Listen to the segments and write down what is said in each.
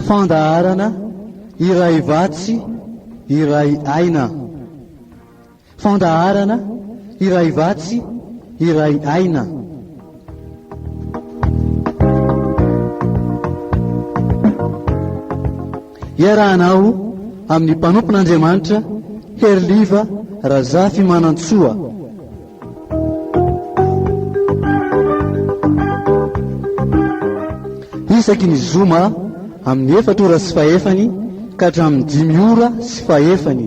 Fandaharana iray vatsy iray aina. Fandaharana iray vatsy iray aina. Iarahanao amin'ny mpanompon'Andriamanitra Heriliva Razafimanantsoa. Isaky ny zoma amin'ny efatra ora sy fahefany ka hatramin'ny dimy ora sy fahefany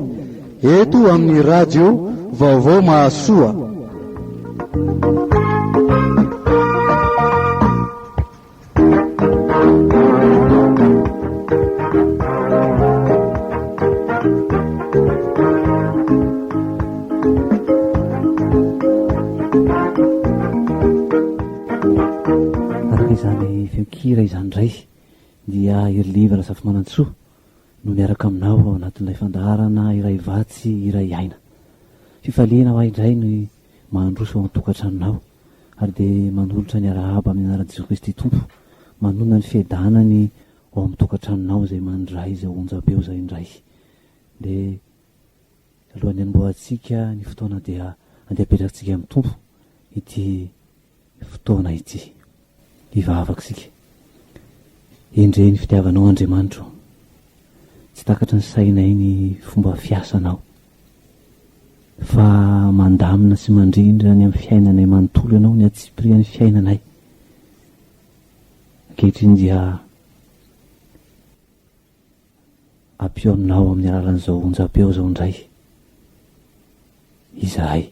eto amin'ny radio Vaovao Mahasoa. Araka izany feon-kira izany indray dia Heriliva Razafimanantsoa no miaraka aminao ao anatin'ilay fandaharana iray vatsy iray aina. Fifaliana ho ahy indray ny mandroso ao an-tokantranonao ary dia manolotra ny arahaba amin'ny anaran'i Jesoa Kristy Tompo, manonona ny fiadanany ao amin'ny tokantranonao izay mandray izao onjam-peo izay indray. Dia alohan'ny hanombohantsika ny fotoana dia andeha apetrakintsika amin'ny Tompo ity fotoana ity. Hivavaka isika. Endrey ny fitiavanao Andriamanitro. Tsy takatry ny sainay ny fomba fiasanao. Fa mandamina sy mandrindra ny amin'ny fiainanay manontolo ianao, ny antsipirian'ny fiainanay. Ankehitriny dia ampiononao amin'ny alalan'izao onjam-peo izao indray izahay,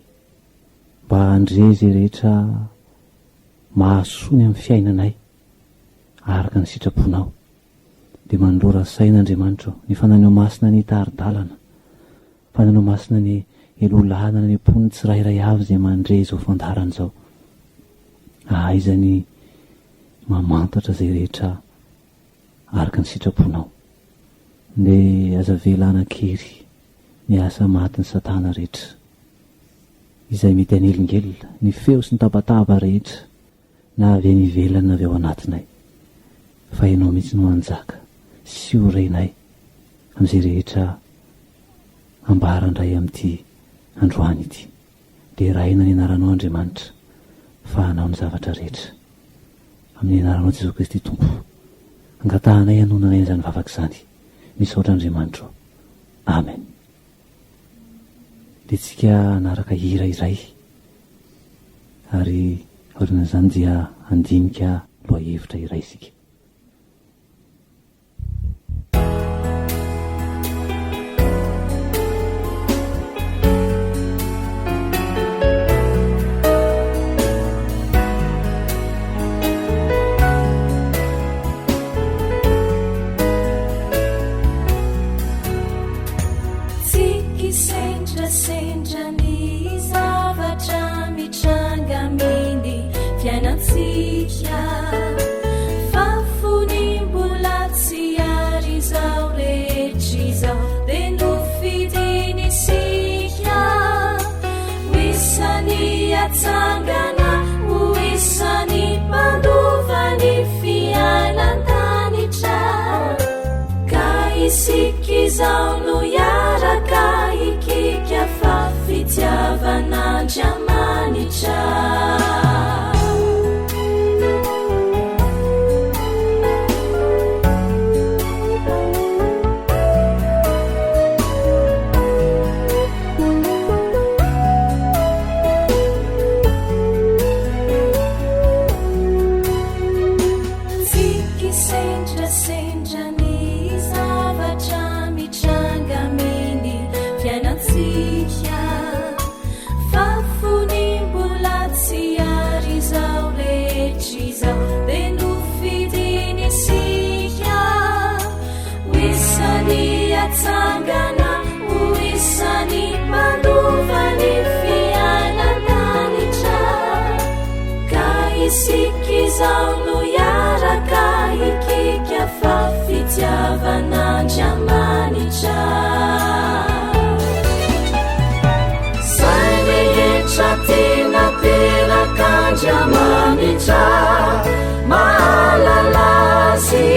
mba handre izay rehetra mahasoa ny amin'ny fiainanay araka ny sitraponao. Dia manolora saina Andriamanitra ô, ny Fanahinao Masina anie hitari-dalana, Fanahinao Masina anie heloa lalana ny am-pon'ny tsirairay avy izay mandre izao fandaharana izao, ahaizany mamantatra izay rehetra araka ny sitraponao. Dia aza avela hanan-kery ny asa matin'i Satana rehetra, izay mety hanelingelina, ny feo sy ny tabataba rehetra, na avy any ivelany na avy ao anatinay, fa Ianao mihitsy no hanjaka sy ho renay amin'izay rehetra ambara indray amin'ity androany ity. Deraina ny anaranao Andriamanitra fa Anao ny zavatra rehetra. Amin'ny anaranao Jesoa Kristy Tompo. Angatahanay hanonanay an'izany vavaka izany. Misaotra Andriamanitra o. Amen. Dia tsika hanaraka hira iray ary aorianan'izany dia handinika lohahevitra iray isika. Tsy kisendrasendra ny zavatra mitranga amin'ny fiainantsika Fa fony mbola tsy ary izao rehetra izao dia nofidiny isika Ho isan'ny hatsangana, ho isan'ny mpandova ny fiainan-danitra Ka isika izao no hiaraka hikika fa fitiavan'Andriamanitra. Tsy kisendrasendra ny zavatra mitranga amin'ny fiainantsika Fa fony mbola tsy ary izao rehetra izao dia nofidiny isika Ho isan'ny hatsangana, ho isan'ny mpandova ny fiainan-danitra. Ka isika izao no hiaraka hikika fa fitiavan'Andriamanitra. Izay rehetra tiana terak'Andriamanitra mahalala azy.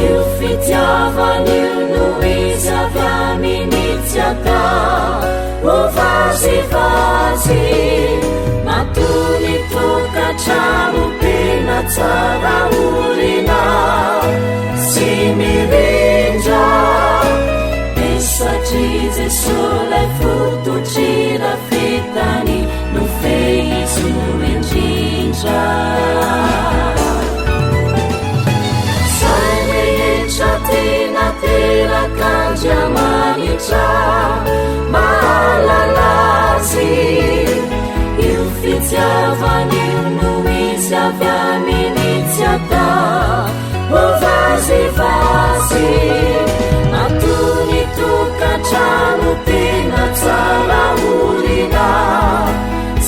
Io tsara orina sy mirindra. Dia satria Jesoa ilay fototry rafitany no fehizo indrindra. Zay rehetra tena terak'Andriamanitra mahalala azy. Io fitiavana io no izy avy aminy tsy atao ho vazivazy. Atony tokantrano tena tsara orina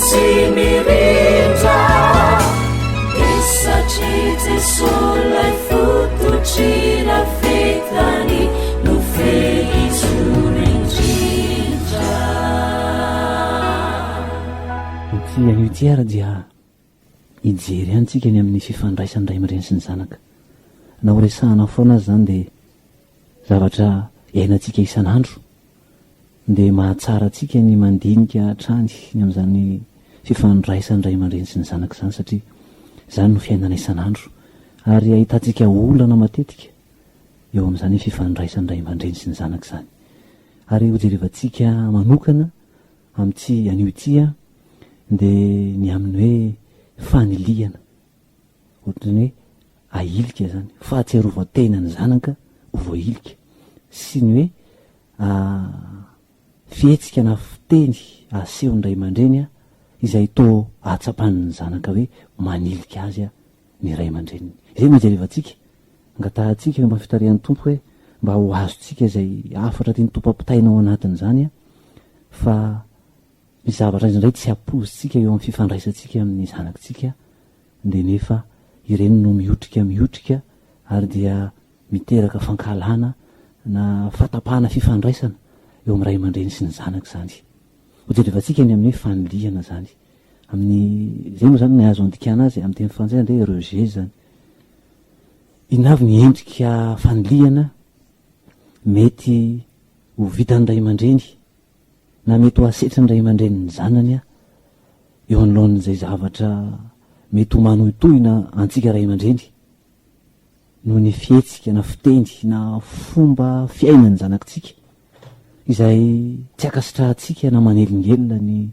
sy mirindra. Dia satria Jesoa ilay fototry rafetany no fehizoro indrindra. Ity anio ity ary dia hijery ihany tsika ny amin'ny fifandraisan'ny ray aman-dreny sy ny zanaka. Na ho resahana foana aza izany dia zavatra iainantsika isan'andro dia mahatsara antsika ny mandinika hatrany ny amin'izany fifandraisan'ny ray aman-dreny sy ny zanaka izany satria izany no fiainana isan'andro ary ahitantsika olana matetika eo amin'izany fifandraisan'ny ray aman-dreny sy ny zanaka izany. Ary hojerevantsika manokana amin'ity anio ity dia ny amin'ny hoe fanilihana. Ohatran'ny hoe ahilika izany, fahatsiarovan-tena ny zanaka ho voahilika sy ny hoe fihetsika na fiteny asehon'ny ray aman-dreny izay toa ahatsapan'ny zanaka hoe manilika azy ny ray aman-dreniny. Izay no ijerevantsika, angatahantsika eo ambany fitarihan'ny Tompo hoe mba ho azontsika izay hafatra tian'ny Tompo ampitaina ao anatin'izany fa ny zavatra indraindray tsy ampoizintsika eo amin'ny fifandraisantsika amin'ny zanakitsika dia nefa ireny no miotrika miotrika ary dia miteraka fankahalana na fahatapahana fifandraisana eo amin'ny ray aman-dreny sy ny zanaka izany. Hojerevantsika ny amin'ny hoe fanilihana izany. Amin'ny, izay moa izany ny azo andikana azy amin'ny teny frantsay izany hoe rejet izany. Inona avy ny endrika fanilihana mety ho vitan'ny ray aman-dreny na mety ho asetrin'ny ray aman-drenin'ny zanany eo anoloan'izay zavatra mety ho manohitohina antsika ray aman-dreny noho ny fihetsika na fiteny na fomba fiainan'ny zanakitsika izay tsy ankasitrahantsika na manelingelina ny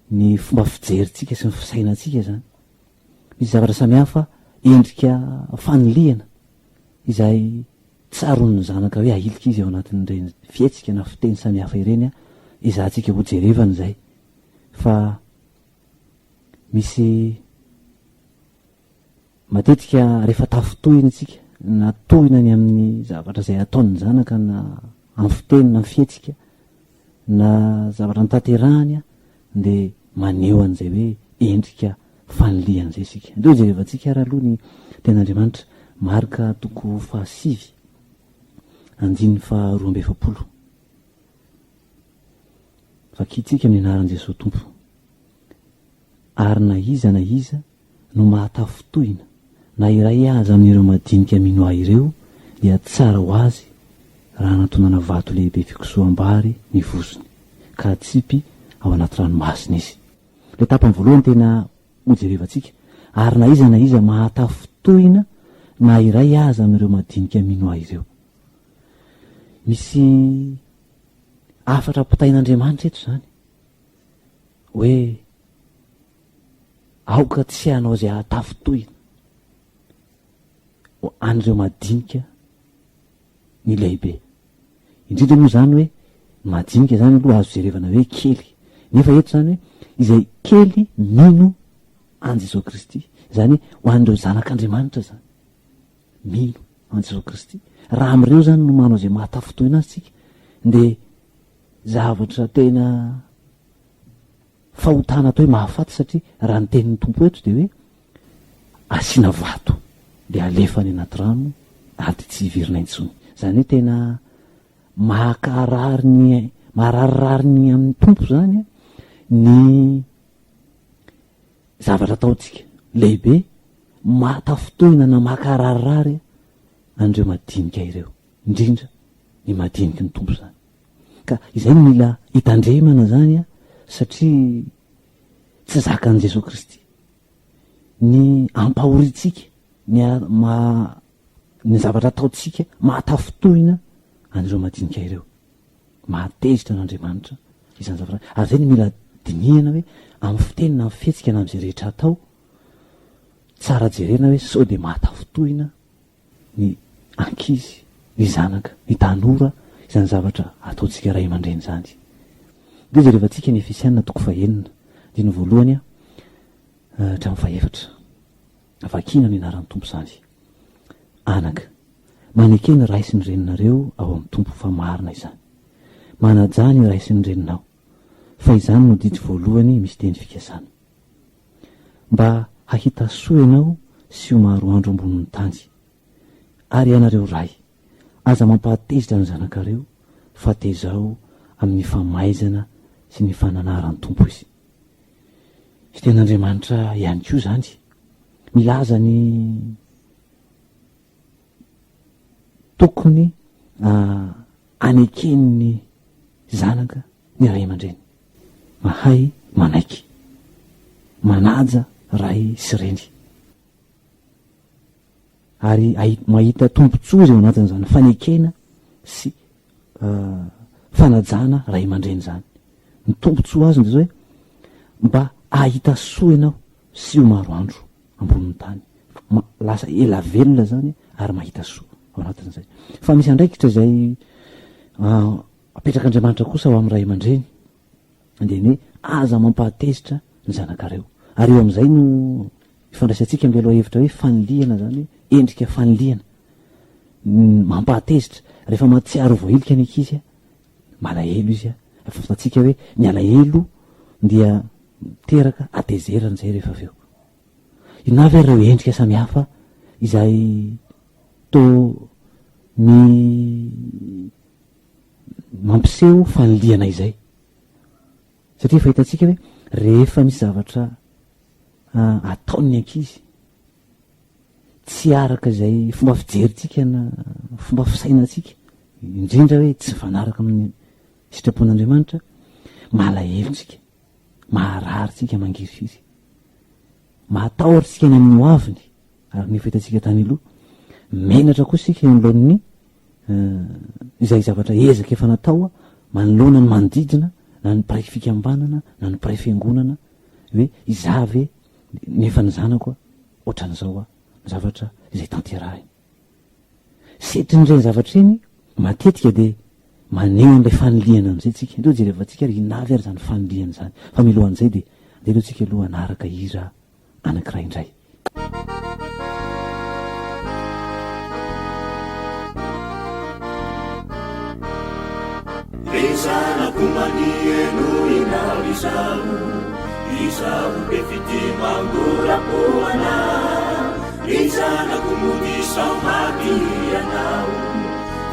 ny fomba fijerintsika sy ny fisainantsika izany. Misy zavatra samihafa endrika fanilihana izay tsaroan'ny zanaka hoe ahilika izy ao anatin'ireny fihetsika na fiteny samihafa ireny, ezahantsika hojerevana izay fa misy Matetika rehefa tafintohina isika na tohina ny amin'ny zavatra izay ataon'ny zanaka na amin'ny fiteny na amin'ny fihetsika na zavatra notanterahany dia maneho an'izay hoe endrika fanilihana izay isika. Andeha hojerevantsika ary aloha ny tenin'Andriamanitra, Marka toko fahasivy, andininy faharoa amby 40. Vakintsika amin'ny anaran'i Jesoa Tompo. Ary na iza na iza no mahatafintohina na iray aza amin'ireo madinika mino ahy ireo dia tsara ho azy raha anatonana vato lehibe fikosoham-bary ny vozony ka atsipy ao anaty ranomasina izy. Ilay tapany voalohany tena hojerevantsika, ary na iza na iza mahatafintohina na iray aza amin'ireo madinika mino ahy ireo. Misy hafatra ampitain'Andriamanitra eto izany hoe Aoka tsy hanao izay hahatafintohina ho an'ireo madinika ny lehibe. Indrindra moa izany hoe ny madinika izany aloha azo jerevana hoe kely. Nefa eto izany hoe izay kely mino an'i Jesoa Kristy. Izany hoe ho an'ireo zanak'Andriamanitra izany. Mino an'i Jesoa Kristy. Raha amin'ireo izany no manao izay mahatafintohina azy tsika dia zavatra tena Fahotana atao hoe mahafaty satria raha ny tenin'ny Tompo eto dia hoe asiana vato dia alefa any anaty rano ary dia tsy hiverina intsony. Izany hoe tena mahakarary ny mahararirary ny amin'ny Tompo izany ny zavatra ataontsika lehibe mahatafintohina na makararirary an'ireo madinika ireo, indrindra ny madiniky ny Tompo izany. Ka izay no mila hitandremana izany satria tsy zakan'i Jesoa Kristy. Ny ampahorintsika, ny maha ny zavatra ataontsika mahatafintohina an'ireo madinika ireo. Mahatezitra an'Andriamanitra izany zavatra ary izay no mila dinihana hoe amin'ny fiteny na amin'ny fihetsika na amin'izay rehetra atao, tsara jerena hoe sao dia mahatafintohina ny ankizy, ny zanaka, ny tanora izany zavatra ataontsika ray aman-dreny izany. Dia jerevantsika ny Efesiana toko fahenina, andininy voalohany hatramin'ny fahefatra. Vakina ny anaran'ny Tompo izany. Anaka, maneke ny ray sy ny reninareo ao amin'ny Tompo fa marina izany. Manajà ny ray sy ny reninao, fa izany no didy voalohany misy teny fikasana. Mba hahita soa ianao sy ho maro andro ambonin'ny tany. Ary ianareo ray, aza mampahatezitra ny zanakareo fa tezao amin'ny famaizana sy ny fananaran'ny Tompo izy. Fitenin'Andriamanitra ihany koa izany. Milaza ny tokony aneken'ny zanaka ny ray aman-dreny. Mahay manaiky, manaja ray sy reny. Ary mahita tombontsoa izy ao anatin'izany fanekena sy fanajana ray aman-dreny izany. Ny tombontsoa azony dia izao hoe mba hahita soa ianao sy ho maro andro ambonin'ny tany. Lasa ela velona izany ary mahita soa ao anatin'izay. Fa misy andraikitra izay apetrak'Andriamanitra kosa ho amin'ny ray aman-dreny dia ny hoe aza mampahatezitra ny zanakareo. Ary eo amin'izay no ifandraisantsika amin'ilay lohahevitra hoe fanilihana izany hoe endrika fanilihana. Mampahatezitra. Rehefa mahatsiaro voahilika ny ankizy, malahelo izy. Efa fantatsika hoe ny alahelo dia miteraka hatezerana izay rehefa avy eo. Inona avy ary ireo endrika samihafa izay toa ny mampiseho fanilihana izay? Satria efa hitantsika hoe rehefa misy zavatra ataon'ny ankizy tsy araka izay fomba fijerintsika na fomba fisainantsika, indrindra hoe tsy mifanaraka amin'ny sitrapon'Andriamanitra, malahelo tsika, maharary tsika, mangirifiry. Matahotra isika ny amin'ny hoaviny, araka ny efa hitantsika tany aloha. Menatra koa isika eo anoloan'ny izay zavatra ezaka efa natao manoloana ny manodidina, na ny mpiray fikambanana, na ny mpiray fiangonana, hoe izaho ve nefa ny zanako ohatran'izao ny zavatra izay tanterahiny. Setrin'ireny zavatra ireny, matetika dia maneho an'ilay fanilihana amin'izay tsika. Andeha hojerevantsika ary inona avy ary izany fanilihana izany. Fa milohan'izay dia andeha aloha tsika aloha hanaraka hira anankiray indray. Ry zanako mania henoinao izaho, izaho be fitia mangorapo anao, ry zanako mody sao maty ianao,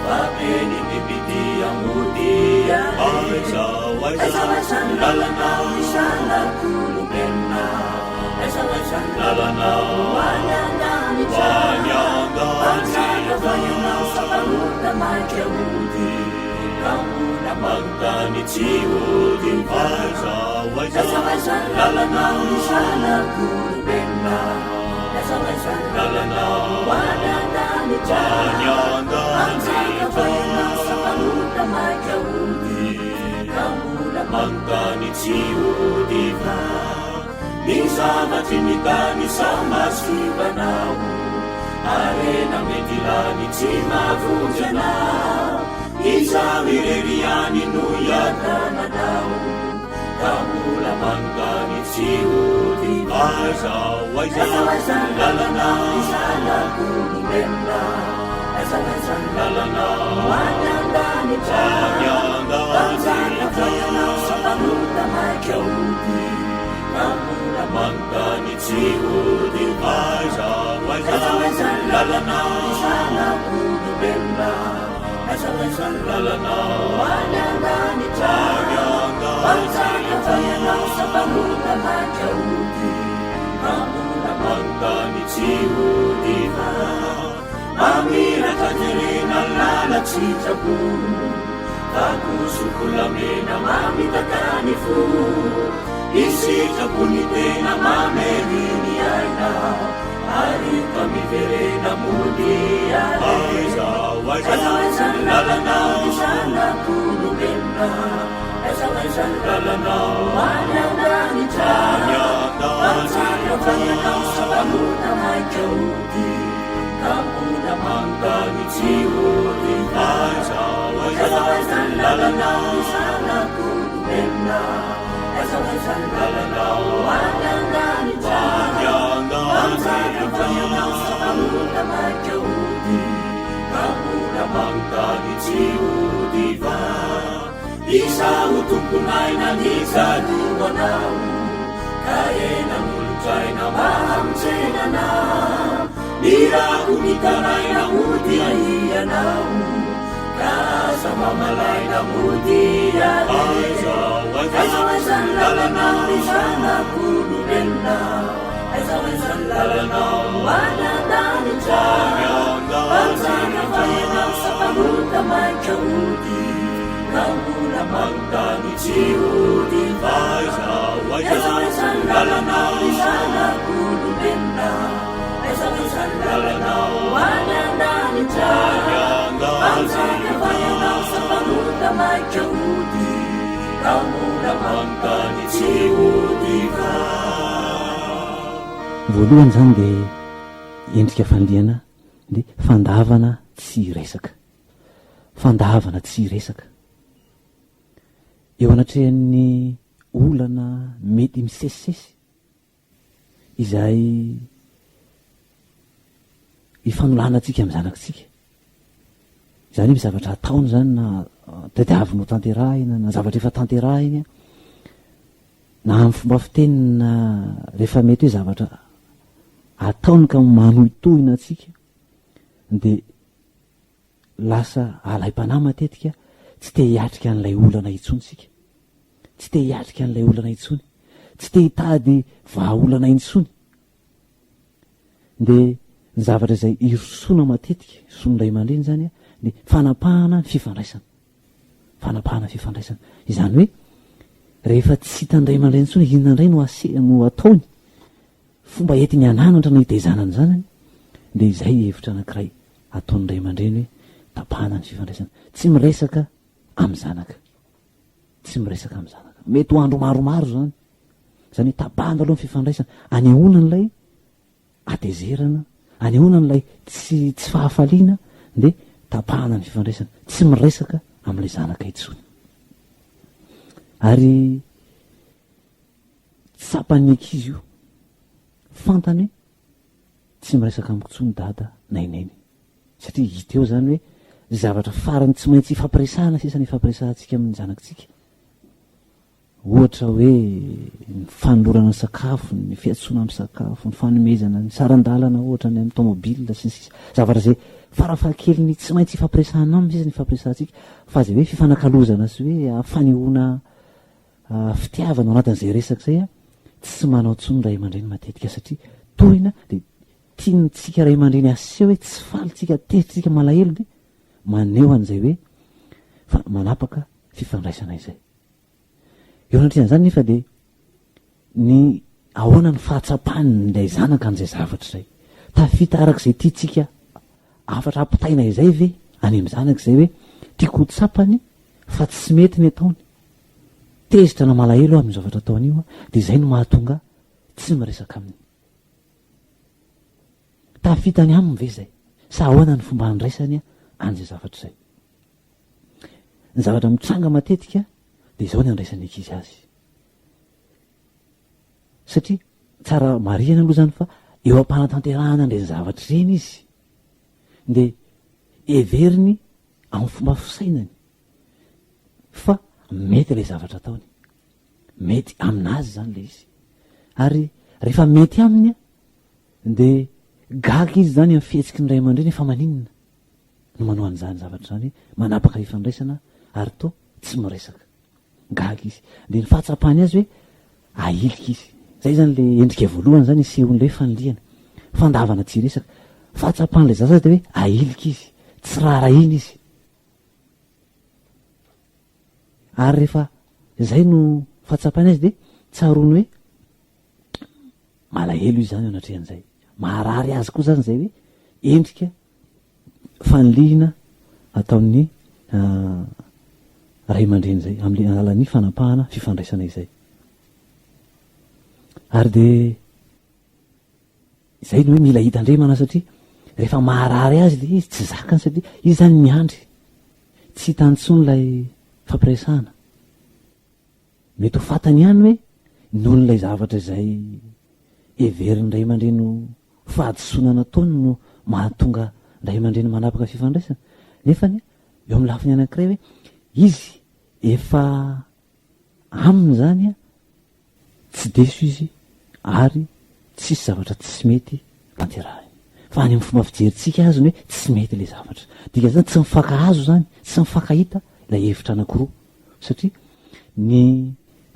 fa be ny bibidia mody Aiza ho aiza ny lalanao ry zanak'olombelona, aiza ho aiza ny lalanao ho any an-danitra, mpanjaka va ianao sa mpanota maika hody? Ka mbola manontany tsy hody Aiza ho aiza ny lalanao ry zanak'olombelona Aiza ho aiza ny lalanao ho any an-danitra Mpanjaka va ianao sa mpanota maika hody Ka mbola manontany tsy hody va Ny zavatry ny tany sao mahasimba anao Harena mety lany tsy mahavonjy anao Izaho irery ihany no hiadananao Ka mbola manontany tsy hody Aiza ho aiza ny lalanao Zanak'olombelona Aiza ho aiza ny lalanao Any an-danitra Mpanjaka va ianao sa mpanota maika hody Ka mbola manontany tsy hody Aiza ho aiza ny lalanao Zanak'olombelona Aiza ho aiza ny lalanao Any an-danitra Mpanjaka va ianao sa mpanota maika hody Ka mbola manontany tsy hody va Mamiratra jerena lalan-tsitrapo Vakoso volamena mamitaka ny fo. Ny sitrapony tena mamery ny aina Ary ka miverena mody ary Aiza ho aiza ny lalanao ry zanak'olombelona Aiza ho aiza ny lalanao any an-danitra Any an-danitra Mpanjaka va ianao sa mpanota mainka hody Ka mbola manontany tsy hody Aiza ho aiza ny lalanao ry zanak'olombelona Aiza ho aiza ny lalanao any an-danitra Any an-danitra Mpanjaka va ianao sa mpanota mainka hody Ka mbola manontany tsy hody va Izaho tompon'aina nijaly ho anao Ka ela nolotraina mba hamonjena anao Ny rako mitaraina mody ianao Ka aza mba malaina mody ary Aiza ho aiza ny lalanao ry zanak'olombelona Aiza ho aiza ny lalanao any an-danitra Mpanjaka va ianao sa mpanota mainka hody Ka mbola manontany tsy hody va Aiza ho aiza ny lalanao ry zanak'olombelona Aiza ho aiza ny lalanao any an-danitra Mpanjaka va ianao sa mpanota mainka hody Ka mbola manontany tsy hody va. Voalohany izany dia endrika fandihana ny fandavana tsy hiresaka. Fandavana tsy hiresaka. Eo anatrehan'ny olana mety misesisesy izay ifanolanantsika amin'ny zanakitsika. Izany hoe misy zavatra ataony izany na tadiaviny ho tanterahina na zavatra efa tanterahiny na amin'ny fomba fiteniny na rehefa mety hoe zavatra ataony ka manohitohina antsika dia lasa alaim-panahy matetika tsy te hiatrika an'ilay olana intsony isika. Tsy te hiatrika an'ilay olana intsony. Tsy te hitady vahaolana intsony. Dia ny zavatra izay irosoana matetika, irosoan'ny ray aman-dreny izany, ny fanapahana ny fifandraisana. Fanapahana fifandraisana. Izany hoe rehefa tsy hitan'ny ray aman-dreny intsony inona indray no ase no ataony, fomba entiny hananatra na hitaizana ny zanany, dia izay hevitra anankiray ataon'ny ray aman-dreny hoe tapahana ny fifandraisana. Tsy miresaka amin'ny zanaka. Tsy miresaka amin'ny zanaka. Mety ho andro maromaro izany. Izany hoe tapahana aloha ny fifandraisana. Anehoana an'ilay hatezerana, anehoana an'ilay tsy tsy fahafaliana dia tapahana ny fifandraisana. Tsy miresaka amin'ilay zanaka intsony. Ary tsapan'ny ankizy io. Fantany hoe tsy miresaka amiko intsony dada na i neny. Satria hita eo izany hoe zavatra farany tsy maintsy ifampiresahana sisa ny ifampiresahantsika amin'ny zanakitsika. Ohatra hoe ny fanolorana ny sakafo, ny fiantsoana misakafo, ny fanomezana ny saran-dalana ohatra ny amin'ny tomobile sy ny sisa. Zavatra izay farafahakeliny tsy maintsy ifampiresahana aminy sisa ny ifampiresahantsika. Fa izay hoe fifanakalozana sy hoe fanehoana fitiavana ao anatin'izay resaka izay tsy manao intsony ny ray aman-dreny matetika satria tohina dia tiantsika ray aman-dreny aseho hoe tsy faly tsika, tezitra tsika, malahelo dia maneho an'izay hoe fa manapaka fifandraisana izay. Eo anatrehan'izany nefa dia ny ahoana ny fahatsapan'ilay zanaka an'izay zavatra izay. Tafita araka izay tiantsika hafatra ampitaina izay ve any amin'ny zanaka izay hoe tiako ho tsapany fa tsy mety ny ataony. Tezitra na malahelo aho amin'io zavatra ataony io dia izay no mahatonga tsy miresaka aminy. Tafita any aminy ve izay? Sa ahoana ny fomba andraisany an'izay zavatra izay? Ny zavatra mitranga matetika dia izao ny andraisan'ny ankizy azy. Satria tsara marihana aloha izany fa eo am-panatanterahana an'ireny zavatra ireny izy dia heveriny amin'ny fomba fisainany fa mety ilay zavatra ataony. Mety aminazy izany ilay izy. Ary rehefa mety aminy dia gaga izy izany amin'ny fihetsiky ny ray aman-dreny fa maninona? no manao an'izany zavatra izany, manapaka fifandraisana ary toa tsy miresaka. Gaga izy. Dia ny fahatsapany azy hoe ahilika izy. Izay izany ilay endrika voalohany izany isehon'ilay hoe fanilihana. Fandavana tsy hiresaka. Fahatsapan'ilay zaza azy dia hoe ahilika izy. Tsy raharahiana izy. Ary rehefa izay no fahatsapany azy dia. Tsaroany hoe malahelo izy izany eo anatrehan'izay. Maharary azy koa izany izay hoe endrika fanilihina ataon'ny ray aman-dreny izay amin'ny alalan'ny fanapahana fifandraisana izay. Ary dia izay no hoe mila hitandremana satria rehefa maharary azy ilay izy tsy zakany satria izy izany miandry tsy hitany intsony ilay fampiresahana. Mety ho fantany ihany hoe noho ilay zavatra izay heverin'ny ray aman-dreny ho fahadisoana nataony no mahatonga ny ray aman-dreny manapaka fifandraisana. Nefa anie, eo amin'ny lafiny anankiray hoe izy efa aminy izany tsy diso izy ary tsisy zavatra tsy mety tanterahiny. Fa any amin'ny fomba fijerintsika azy ny hoe tsy mety ilay zavatra. Dikan'izany tsy mifankahazo izany, tsy mifankahita ilay hevitra anankiroa. Satria ny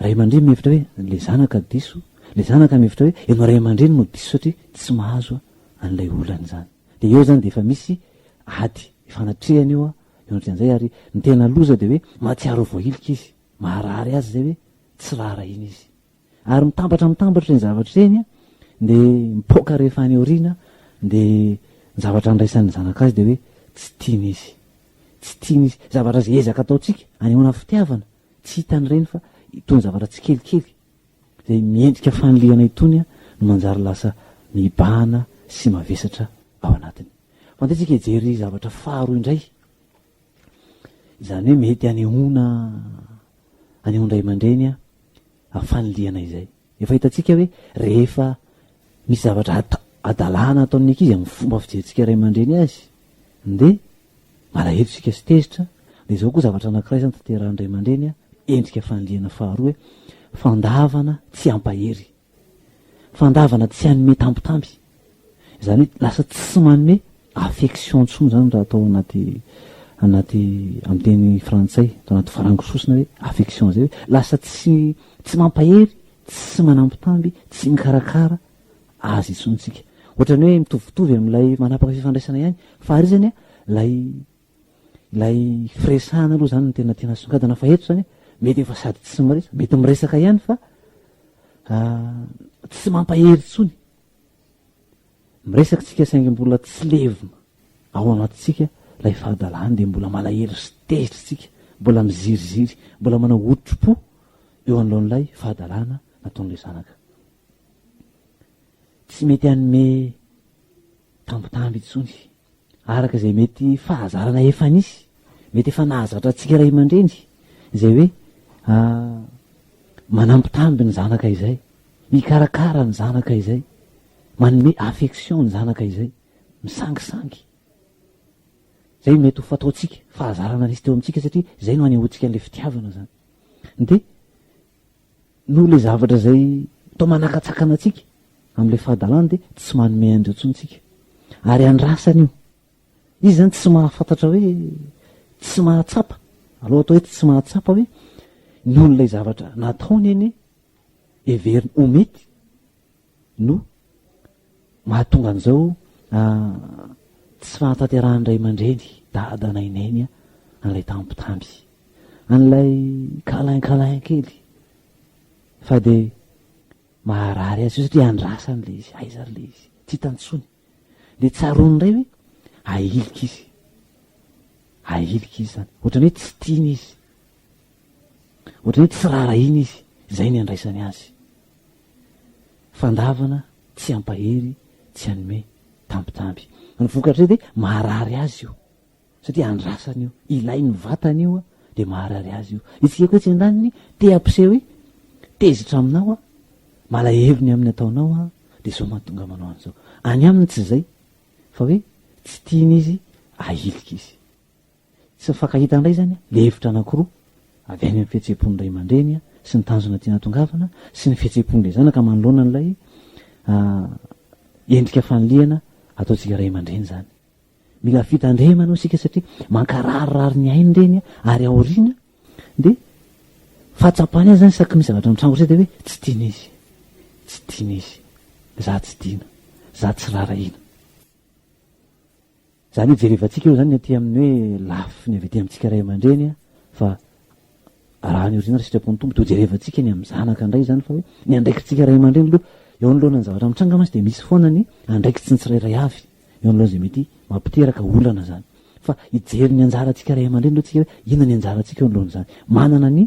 ray aman-dreny mihevitra hoe ilay zanaka diso, ilay zanaka mihevitra hoe ianao ray aman-dreny no diso satria tsy mahazo an'ilay olana izany. Dia eo izany dia efa misy ady ifanatrehana eo eo anatrehan'izay ary ny tena loza dia hoe mahatsiaro ho voahilika izy, maharary azy izay hoe tsy raharahiana izy. Ary mitambatra mitambatra ireny zavatra ireny dia mipoaka rehefa any aoriana dia ny zavatra andraisan'ny zanaka azy dia hoe tsy tiana izy. Tsy tiana izy. Zavatra izay ezaka ataontsika anehoana fitiavana, tsy hitany ireny fa itony zavatra tsikelikely izay miendrika fanilihana itony no manjary lasa mibahana sy mavesatra ao anatiny. Fa andeha tsika hijery zavatra faharoa indray. Izany hoe mety hanehoana anehoan-dray aman-dreny fanilihana izay. Efa hitantsika hoe rehefa misy zavatra hadalana ataon'ny ankizy amin'ny fomba fijerintsika ray aman-dreny azy dia malahelo isika sy tezitra, dia izao koa zavatra anankiray izany tanterahan'ny ray aman-dreny endrika fanilihana faharoa hoe fandavana tsy hampahery. Fandavana tsy hanome tambitamby. Izany hoe lasa tsy manome affection intsony izany raha atao anaty anaty amin'ny teny frantsay, atao anaty farango sosona hoe affection izay hoe lasa tsy tsy mampahery, tsy manambitamby, tsy mikarakara azy intsony isika. Ohatran'ny hoe mitovitovy amin'ilay manapaka fifandraisana ihany fa ary izany ilay Ilay firesahana aloha izany no tena tiana asongadina fa eto izany mety efa sady tsy miresaka, mety miresaka ihany fa tsy mampahery intsony. Miresaka tsika saingy mbola tsy levona ao anatintsika ilay fahadalana dia mbola malahelo sy tezitra tsika, mbola miziriziry, mbola manao hotrim-po eo anoloan'ilay fahadalana nataon'ilay zanaka. Tsy mety hanome tambitamby intsony. Araka izay mety fahazarana efa nisy, mety efa nahazatra antsika ray aman-dreny, izay hoe manambitamby ny zanaka izay, mikarakara ny zanaka izay, manome affection ny zanaka izay, misangisangy. Izay mety ho fataontsika, fahazarana nisy teo amintsika satria izay no anehoantsika an'ilay fitiavana izany. Dia Noho ilay zavatra izay toa manakatsakana antsika amin'ilay fahadalana dia tsy manome an'ireo intsony isika. Ary andrasana io. Izy izany tsy mahafantatra hoe, tsy mahatsapa, aleo atao hoe tsy mahatsapa hoe noho ilay zavatra nataony anie heveriny ho mety no mahatonga an'izao tsy fahatanterahan'ny ray aman-dreny, dada na i neny an'ilay tambitamby. An'ilay câlin câlin kely fa dia maharary azy io satria andrasany ilay izy, aiza ary ilay izy, tsy hitany intsony. Dia tsaroany indray hoe ahilika izy, ahilika izy izany, ohatran'ny hoe tsy tiana izy, ohatran'ny hoe tsy raharahiana izy, izay ny andraisany azy. Fandavana tsy hampahery, tsy hanome tambitamby. Ny vokatr'izay dia maharary azy io. Satria andrasany io, ilain'ny vatany io dia maharary azy io. Isika koa etsy andaniny te hampiseho hoe tezitra aminao aho, malahelo ny amin'ny ataonao aho, dia izao mahatonga manao an'izao. Any aminy tsy izay, fa hoe tsy tiany izy, ahilika izy. Tsy mifankahita indray izany ilay hevitra anankiroa avy any amin'ny fihetseham-pon'ny ray aman-dreny sy ny tanjona tiana hatongavana sy ny fihetseham-pon'ilay zanaka manoloana an'ilay endrika fanilihana ataontsika ray aman-dreny izany. Mila fitandremana isika satria mankararirary ny ainy ireny ary aoriana dia fahatsapany azy zany isaky misy zavatra mitranga ohatr'izay dia hoe tsy tiana izy, tsy tiana izy, za tsy tiana, za tsy rarahina. Zany hoe jerevantsika eo zany ny aty amin'ny hoe lafiny avy aty amintsika ray aman-dreny fa. Raha any aoriana ary sitrapon'ny Tompo dia hojerevantsika ny amin'ny zanaka indray izany fa hoe ny andraikitsika ray aman-dreny aloha eo anoloana ny zavatra mitranga mantsy dia misy foana ny andraikitry ny tsirairay avy eo anoloan'izay mety mampiteraka olana izany. Fa hijery ny anjarantsika ray aman-dreny aloha tsika hoe inona ny anjarantsika eo anoloan'izany. Manana ny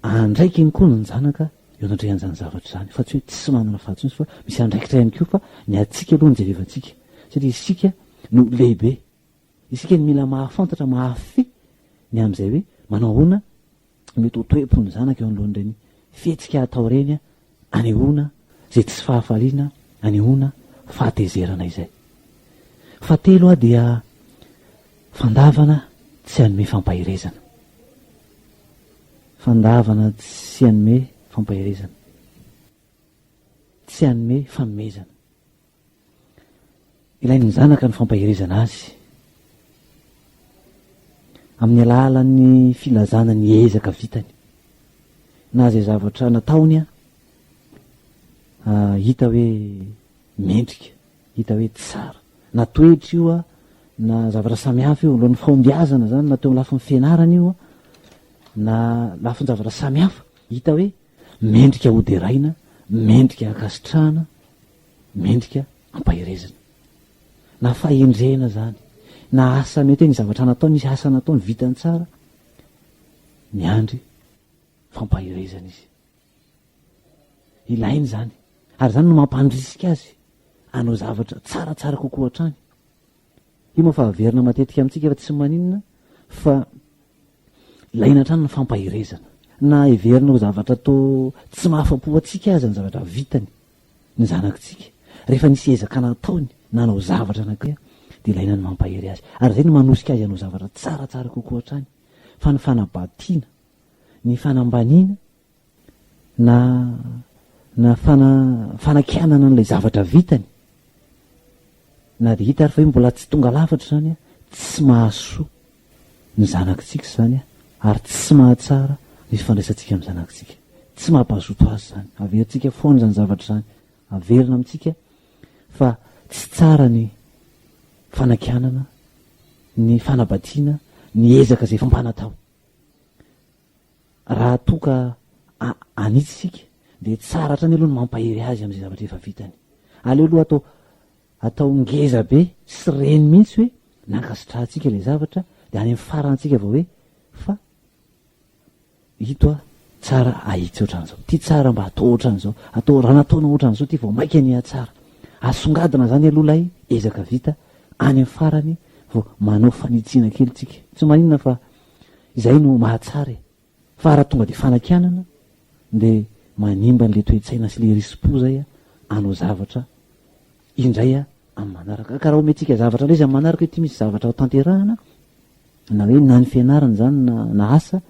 andraikiny koa ny zanaka eo anatrehan'izany zavatra izany fa tsy hoe tsy manana fahadisoana izy fa misy andraikitra ihany koa fa ny antsika aloha no jerevantsika satria isika no lehibe. Isika no mila mahafantatra, mahafehy ny amin'izay hoe manao ahoana mety ho toe-pon'ny zanaka eo anoloan'ireny fihetsika atao ireny anehoana izay tsy fahafaliana, anehoana fahatezerana izay. Fahatelo dia fandavana tsy hanome fampaherezana. Fandavana tsy hanome fampaherezana. Tsy hanome fanomezana. Ilain'ny zanaka ny fampaherezana azy amin'ny alalan'ny filazana ny ezaka vitany na izay zavatra nataony hita hoe mendrika, hita hoe tsara, na toetra io na zavatra samihafa io, alohan'ny fahombiazana izany na teo amin'ny lafiny fianarana io na lafin-javatra samihafa, hita hoe mendrika hoderaina, mendrika hankasitrahana. Mendrika ampaherezina. Na fahendrena izany, na asa mety hoe ny zavatra nataony, nisy asa nataony vitany tsara, miandry fampaherezana izy. Ilainy izany. Ary izany no mampandrisika azy hanao zavatra tsaratsara kokoa hatrany. Io moa fa averina matetika amintsika fa tsy maninona fa ilaina hatrany ny fampaherezana. Na heverina ho zavatra toa tsy mahafa-po antsika aza ny zavatra vitany ny zanakitsika, rehefa nisy ezaka nataony nanao zavatra anankiray dia ilaina ny mampahery azy. Ary izay no manosika azy hanao zavatra tsaratsara kokoa hatrany. Fa ny fanabatiana, ny fanambaniana na na fana fanakianana an'ilay zavatra vitany na dia hita ary fa hoe mbola tsy tonga lafatra izany an, tsy mahasoa ny zanakitsika izany an, ary tsy mahatsara ny fifandraisantsika amin'ny zanakitsika. Tsy mampazoto azy izany. Averintsika foana izany zavatra izany. Averina amintsika fa tsy tsara ny fanakianana, ny fanabatiana, ny ezaka izay efa mba natao. Raha toa ka hanitsy isika dia tsara hatrany aloha ny mampahery azy amin'izay zavatra efa vitany. Aleo aloha atao atao ngeza be sy reny mihitsy hoe nankasitrahantsika ilay zavatra dia any amin'ny farany tsika vao hoe fa ito a tsara ahitsy ohatran'izao, ity tsara mba atao ohatran'izao, atao raha nataonao ohatran'izao ity vao maika nihatsara. Asongadina izany aloha ilay ezaka vita any amin'ny farany vao manao fanitsiana kely tsika. Tsy maninona fa Izay no mahatsara e! Fa raha tonga dia fanakianana dia manimba an'ilay toe-tsaina sy ilay risi-po izay hanao zavatra indray amin'ny manaraka. Ka raha omentsika zavatra indray izy amin'ny manaraka hoe ity misy zavatra ho tanterahana, na hoe na ny fianarana izany na na asa,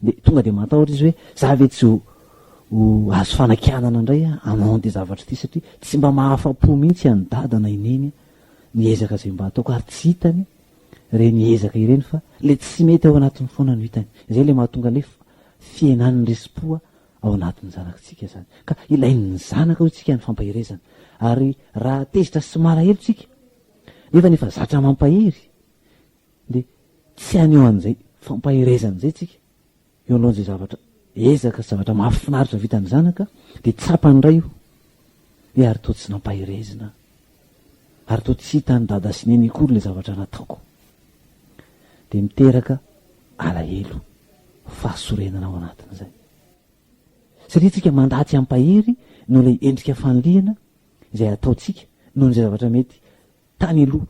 dia tonga dia matahotra izy hoe za ve tsy ho ho azo fanakianana indray hanao an'ity zavatra ity satria tsy mba mahafa-po mihitsy an'i dada na i neny ny ezaka izay mba ataoko ary tsy hitany ireny ezaka ireny fa le tsy mety ao anatiny foana no hitany. Izay le mahatonga le fihenan'ny risi-po ao anatin'ny zanakitsika izany. Ka ilain'ny zanaka hoy tsika ny fampaherezana. Ary raha tezitra sy malahelo tsika, nefa efa zatra mampahery, dia tsy haneho an'izay fampaherezana izay tsika. Eo alohan'izay zavatra ezaka sy zavatra mahafinaritra vitan'ny zanaka dia tsapany indray io hoe ary toa tsy nampaherezina aho. Ary toa tsy hitan'i dada sy neny akory ilay zavatra nataoko. Dia miteraka alahelo, fahasorenana ao anatin'izay. Satria tsika mandà tsy hampahery noho ilay endrika fanilihana izay ataontsika noho izay zavatra mety tany aloha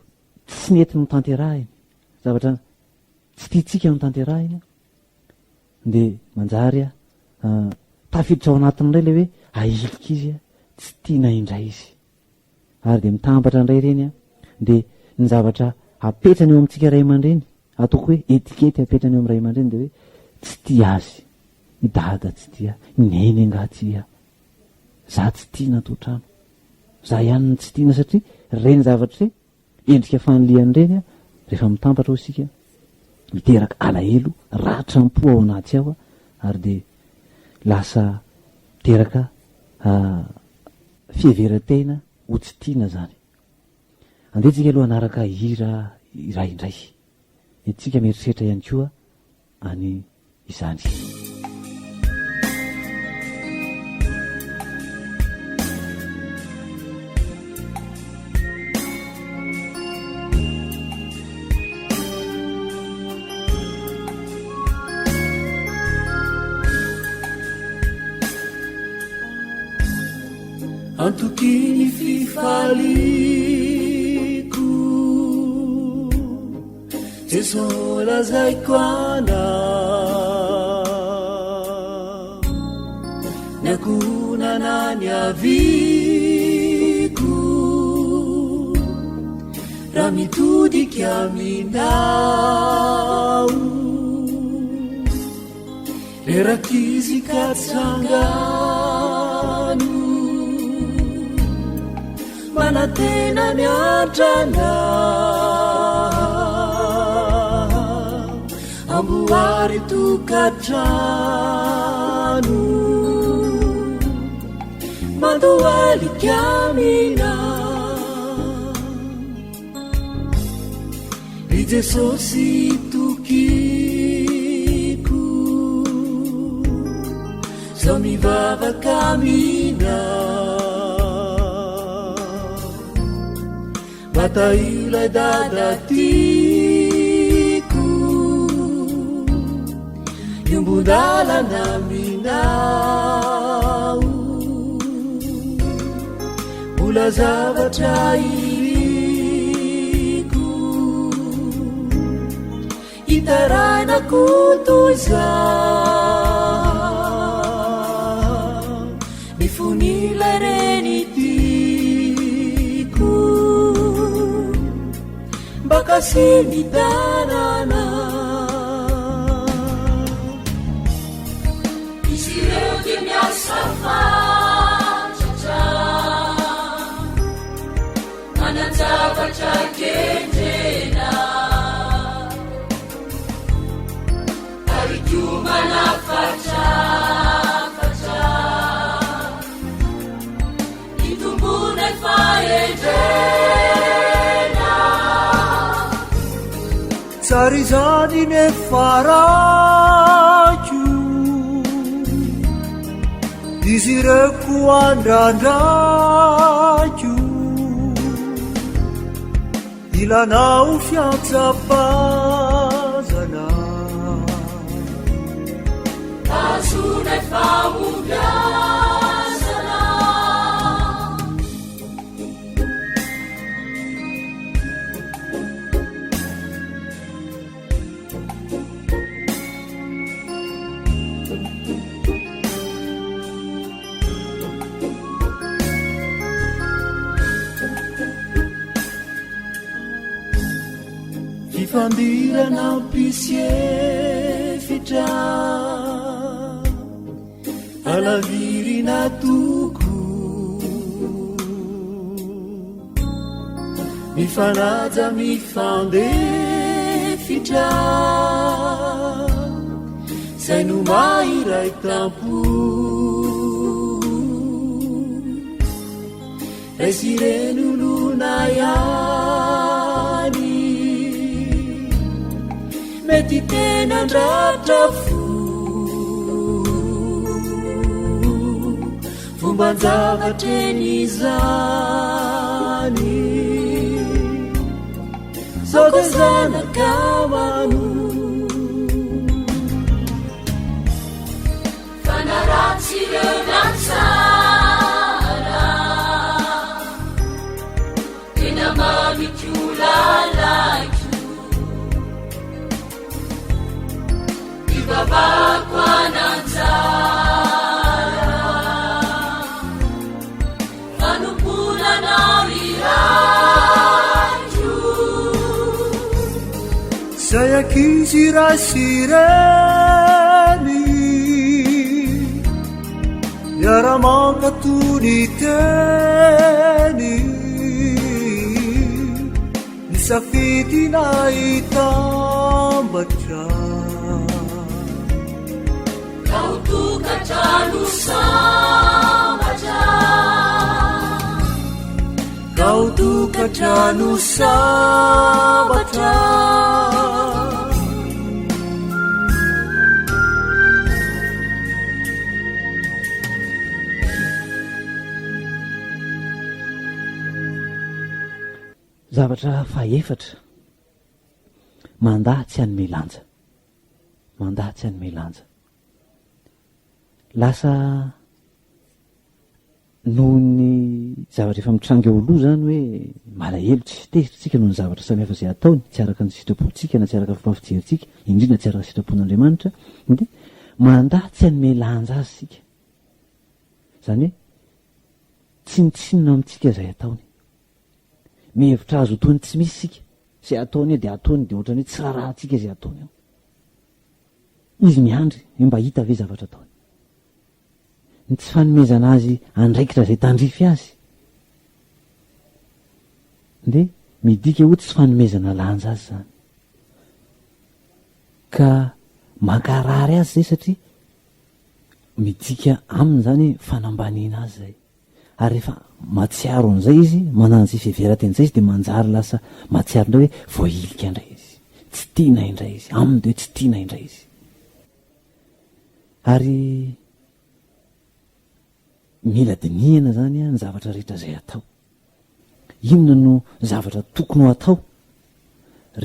tsy nety notanterahiny, zavatra tsy tiantsika notanterahina dia manjary tafiditra ao anatiny indray ilay hoe ahilika izy, tsy tiana indray izy. Ary dia mitambatra indray ireny dia ny zavatra apetrany eo amintsika ray aman-dreny, ataoko hoe etikety apetrany eo amin'ny ray aman-dreny dia hoe tsy tia azy, i dada tsy tia, i neny angaha tsy tia, za tsy tiana ato an-trano, za ihany no tsy tiana satria ireny zavatra ireny Endrika fanilihana ireny rehefa mitambatra hoy isika, miteraka alahelo, ratram-po ao anaty ao ary dia lasa miteraka fiheveran-tena ho tsy tiana izany. Andeha tsika aloha hanaraka hira iray indray. Entintsika mieritreritra ihany koa any izany. Antoky ny fifaliko Jeso lazaiko anao Ny ankohonana niaviako Raha mitodika aminao Reraka izy ka tsangano Manantena miantra anao Amboary tokantrano Mandohalika aminao Ry Jesosy tokiko, Zaho mivavaka aminao. Mba tahio ilay dada tiako, Hiombon-dalana aminao. Mbola zavatra iriko Hitarainako toy izao Ny fon'ilay reny tiako Mba kasiho ny tanana Izy ireo dia miasa fatratra, manan-javatra kendrena, ary koa manafatrafatra hitomboana fahendrena. Tsara izany nefa raiko Izy ireo koa andrandraiko Ilanao fiantsapazana Tazonay fahombiazana. Fifandirana hampisy efitra Alavirina toko Mifanaja mifandefitra Zay no maha iray tampo Ray sy reny olona ihany Mety tena andratra fo Fomban-javatra eny izany Sao dia zanaka mano Fa na ratsy ireo na tsara Tena mamiko lalaiko Ivavahako ananjara Fanompoana anao irako Zay ankizy iray sy reny Miara-mankatò ny teny Nisafidy na hitambatra Ka ho tokantrano sambatra Ka ho tokantrano sambatra Zavatra fahefatra, mandà tsy hanome lanja. Mandà tsy hanome lanja. Lasa. Noho ny zavatra efa mitranga eo aloha izany hoe malahelo tsy tezitra isika noho ny zavatra samihafa izay ataony, tsy araka ny sitrapontsika na tsy araka ny fomba fijerintsika, indrindra tsy araka ny sitrapon'Andriamanitra, dia mandà tsy hanome lanja azy isika. Izany hoe tsinontsinona amintsika izay ataony. Mihevitra azy ho toy ny tsy misy isika. Izay ataony eo dia ataony dia ohatran'ny hoe tsy raharahantsika izay ataony eo. Izy miandry hoe mba hita ve zavatra ataony. Ny tsy fanomezana azy andraikitra izay tandrify azy dia midika ho tsy fanomezana lanja azy izany. Ka mankarary azy izay satria midika aminy izany hoe fanambaniana azy izay. Ary rehefa mahatsiaro an'izay izy, manana an'izay fiheveran-tena izay izy dia manjary lasa mahatsiaro indray hoe voahilika indray izy. Tsy tiana indray izy. Aminy dia hoe tsy tiana indray izy. Ary mila dinihana izany ny zavatra rehetra izay atao. Inona no zavatra tokony ho atao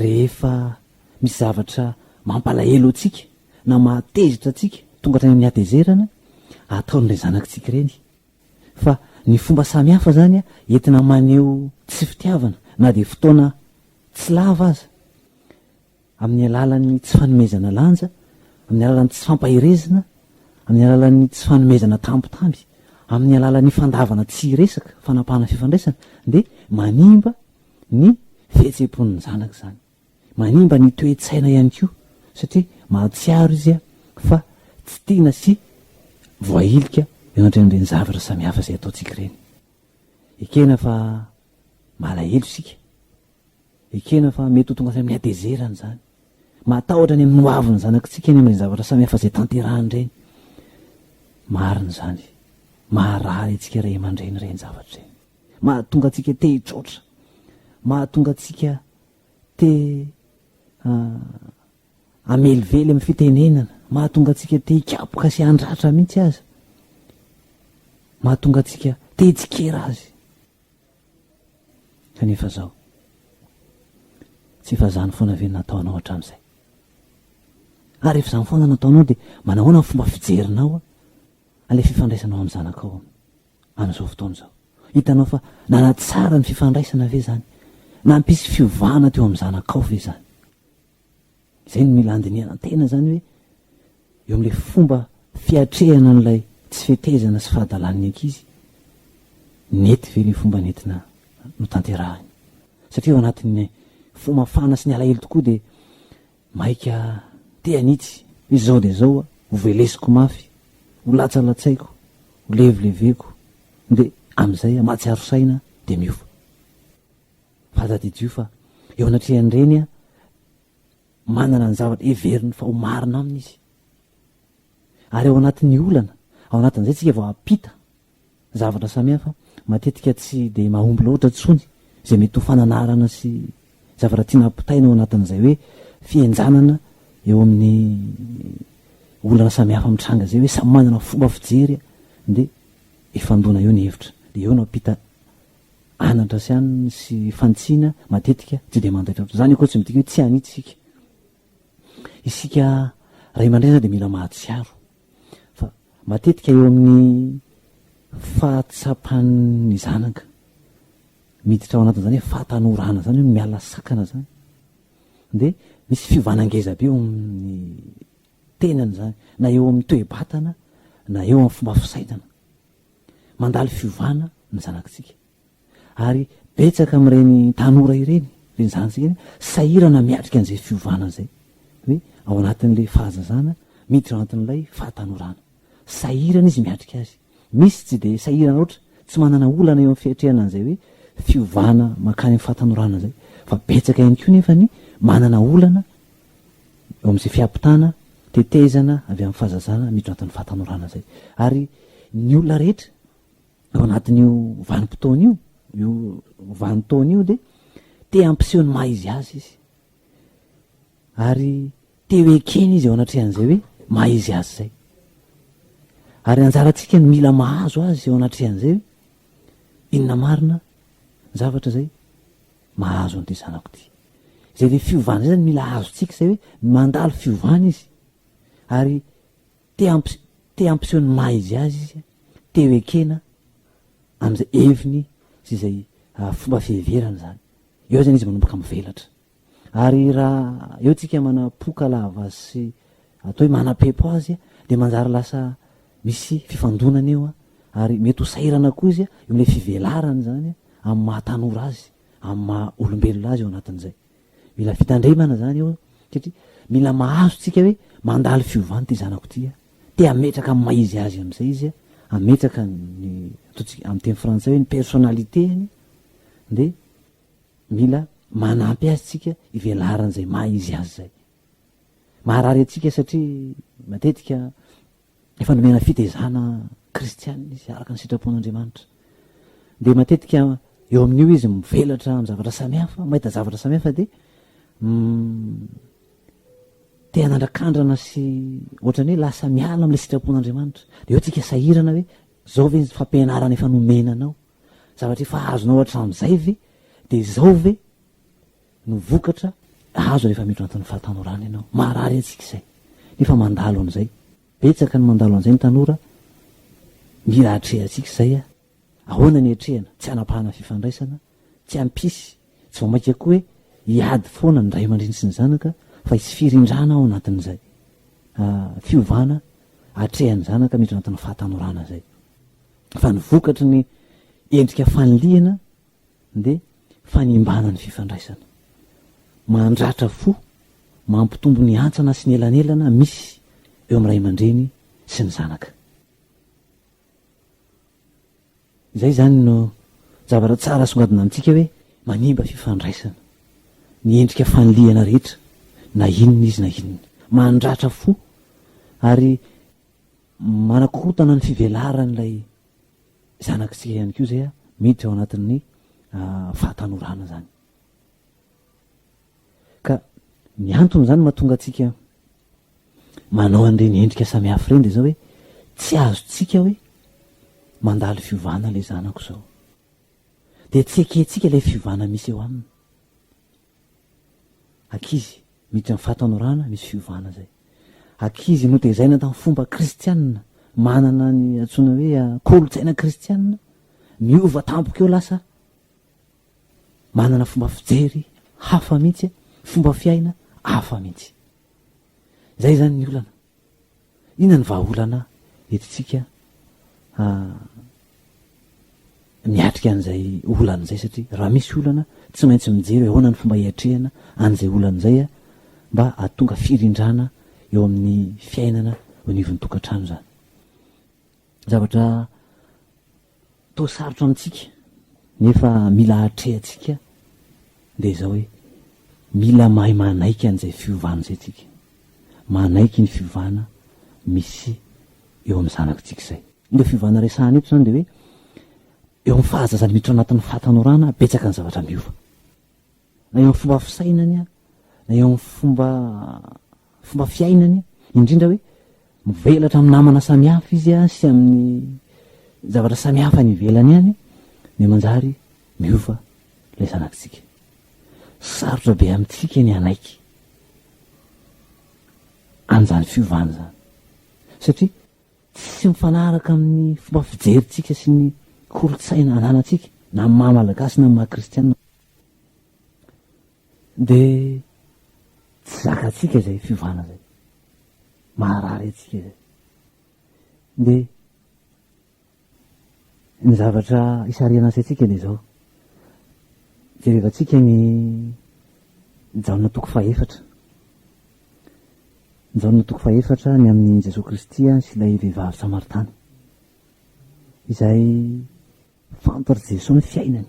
rehefa misy zavatra mampalahelo antsika na mahatezitra antsika, tonga hatrany amin'ny hatezerana, ataon'ilay zanakitsika ireny. Fa ny fomba samihafa izany entina maneho tsy fitiavana na dia fotoana tsy lava aza. amin'ny alalan'ny tsy fanomezana lanja, amin'ny alalan'ny tsy fampaherezana, amin'ny alalan'ny tsy fanomezana tambitamby, amin'ny alalan'ny fandavana tsy hiresaka, fanapahana fifandraisana, dia manimba ny fihetseham-pon'ny zanaka izany. Manimba ny toe-tsaina ihany koa, satria mahatsiaro izy fa tsy tiana sy voahilika eo anatrehan'ireny zavatra samihafa izay ataontsika ireny. Ekena fa malahelo isika. Ekena fa mety ho tonga hatrany amin'ny hatezerana izany. Mahatahotra ny amin'ny hoavin'ny zanakitsika ny amin'ireny zavatra samihafa izay tanterahiny ireny. Marina izany. Maharary antsika ray aman-dreny ireny zavatra ireny. Mahatonga antsika te hitroatra. Mahatonga antsika te hamelively amin'ny fitenenana. Mahatonga antsika te hikapoka sy handratra mihitsy aza. Mahatonga antsika te hitsikera azy. Kanefa zao, tsy efa zany foana ve no nataonao hatramin'izay? Ary rehefa izany foana no nataonao dia manahoana ny fomba fijerinao an'ilay fifandraisanao amin'ny zanakao amin'izao fotoana izao? Hitanao fa nanatsara ny fifandraisana ve izany? Nampisy fiovana teo amin'ny zanakao ve izany? Izay no mila handinihana tena izany hoe eo amin'ilay fomba fiatrehana an'ilay tsy fetezana sy fahadalan'ny ankizy, nety ve ilay fomba nentina notanterahiny? Satria ao anatin'ny fo mafana sy ny alahelo tokoa dia maika te hanitsy hoe izao dia izao aho, ho velesiko mafy, ho latsalatsaiko, ho levileveko, dia amin'izay aho mahatsiaro saina dia miova. Fa tadidio fa eo anatrehan'ireny manana ny zavatra heveriny fa ho marina aminy izy. Ary ao anatin'ny olana, ao anatin'izay tsika vao hampita zavatra samihafa, matetika tsy dia mahomby loatra intsony izay mety ho fananarana sy zavatra tiana hampitaina ao anatin'izay hoe fihenjanana eo amin'ny olana samihafa mitranga izay hoe samy manana fomba fijery dia hifandona eo ny hevitra dia eo no hampita anatra sy anona sy fantsina matetika tsy dia mandaitra loatra. Izany akory tsy midika hoe tsy hanitsy isika. Isika ray aman-dreny izany dia mila mahatsiaro fa matetika eo amin'ny fahatsapan'ny zanaka miditra ao anatin'izany hoe fahatanorana izany hoe miala sakana izany dia misy fiovana ngeza be eo amin'ny tenany izany na eo amin'ny toe-batana na eo amin'ny fomba fisainana. Mandalo fiovana ny zanakitsika. Ary betsaka amin'ireny tanora ireny, ireny zanatsika ireny, sahirana miatrika an'izay fiovana izay. Hoe ao anatin'ilay fahazazana, miditra ao anatin'ilay fahatanorana. Sahirana izy miatrika azy. Misy tsy dia sahirana loatra, tsy manana olana eo amin'ny fiatrehana an'izay hoe fiovana mankany amin'ny fahatanorana izay. Fa betsaka ihany koa nefa ny manana olana eo amin'izay fiampitana tetezana avy amin'ny fahazazana miditra anatin'ny fahatanorana izay. Ary ny olona rehetra ao anatin'io vanim-potoana io, io vanin-taona io dia te hampiseho ny maha izy azy izy. Ary te ho ekena izy eo anatrehan'izay hoe maha izy azy izay. Ary anjarantsika ny mila mahazo azy eo anatrehan'izay hoe inona marina ny zavatra izay mahazo an'ity zanako ity. Izay le fiovana izay zany mila azontsika izay hoe mandalo fiovana izy ary te hampi- te hampiseho ny maha izy azy izy, te ho ekena. amin'izay heviny sy izay fomba fiheverany izany. Eo izany izy manomboka mivelatra. Ary raha eo tsika manapoka lava azy sy atao hoe manapepo azy dia manjary lasa misy fifandonana eo ary mety ho sahirana koa izy eo amin'ilay fivelarany izany amin'ny maha tanora azy, amin'ny maha olombelona azy eo anatin'izay. Mila fitandremana izany eo satria mila mahazo tsika hoe mandalo fiovana ity zanako ity, te hametraka ny maha izy azy amin'izay izy, hametraka ny ataontsika amin'ny teny frantsay hoe ny personnalité-ny dia Mila manampy azy tsika hivelaran'izay maha izy azy izay. Maharary antsika satria matetika efa nomena fitezana kristianina izy araka ny sitrapon'Andriamanitra. Dia matetika eo amin'io izy mivelatra amin'ny zavatra samihafa, mahita zavatra samihafa dia te hanandrakandrana sy ohatran'ny hoe lasa miala amin'ilay sitrapon'Andriamanitra. Dia eo tsika sahirana hoe zao ve ny fampianarana efa nomena anao? Zavatra efa azonao hatramin'izay ve dia izao ve no vokatra azo rehefa miditra anatin'ny fahatanorana ianao? Maharary antsika izay nefa mandalo an'izay. Betsaka ny mandalo an'izay ny tanora, mila atrehantsika izay a! Ahoana ny atrehana? Tsy hanapahana fifandraisana, tsy hampisy, tsy vao mainka koa hoe hiady foana ny ray aman-dreny sy ny zanaka fa hisy firindrana ao anatin'izay fiovana atrehan'ny zanaka miditra anatin'ny fahatanorana izay. Fa ny vokatry ny endrika fanilihana dia fanimbana ny fifandraisana. Mandratra fo, mampitombo ny hantsana sy ny elanelana misy eo amin'ny ray aman-dreny sy ny zanaka. Izay izany no zavatra tsara asongadina amintsika hoe manimba fifandraisana ny endrika fanilihana rehetra na inona izy na inona. Mandratra fo ary Manakorontana ny fivelaran'ilay zanakitsika ihany koa izay miditra ao anatin'ny fahatanorana izany. Ka ny antony izany mahatonga antsika manao an'ireny endrika samihafa ireny dia izao hoe tsy azontsika hoe mandalo fiovana ilay zanako izao. Dia tsy ekentsika ilay fiovana misy eo aminy. Ankizy miditra amin'ny fahatanorana, misy fiovana izay. Ankizy notezaina tamin'ny fomba kristianina, manana ny antsoina hoe kolontsaina kristianina, miova tampoka eo lasa manana fomba fijery hafa mihitsy, fomba fiaina hafa mihitsy. Izay izany ny olana. Inona ny vahaolana entintsika miatrika an'izay olana izay satria raha misy olana tsy maintsy mijery hoe ahoana ny fomba hiatrehana an'izay olana izay mba hahatonga firindrana eo amin'ny fiainana eo anivon'ny tokantrano izany. Zavatra Toa sarotra amintsika nefa mila atrehantsika dia izao hoe mila mahay manaiky an'izay fiovana izay tsika. Manaiky ny fiovana misy eo amin'ny zanakitsika izay. Ilay fiovana resahana eto izany dia hoe eo amin'ny fahazazana miditra anatin'ny fahatanorana betsaka ny zavatra miova. Na eo amin'ny fomba fisainany, na eo amin'ny fomba fomba fiainany, indrindra hoe mivelatra amin'ny namana samihafa izy sy amin'ny zavatra samihafa any ivelany any, dia manjary miova ilay zanakitsika. Sarotra be amintsika ny hanaiky an'izany fiovana izany. Satria tsy mifanaraka amin'ny fomba fijerintsika sy ny kolontsaina ananantsika, na amin'ny maha Malagasy na amin'ny maha Kristianina. Dia tsy zakantsika izay fiovana izay. Maharary antsika izay. Dia ny zavatra isarihana ny saintsika dia izao. Jerevantsika ny Jaona toko fahefatra. Jaona toko fahefatra ny amin'i Jesoa Kristy sy ilay vehivavy Samaritana. Izay Fantatr'i Jesoa ny fiainany.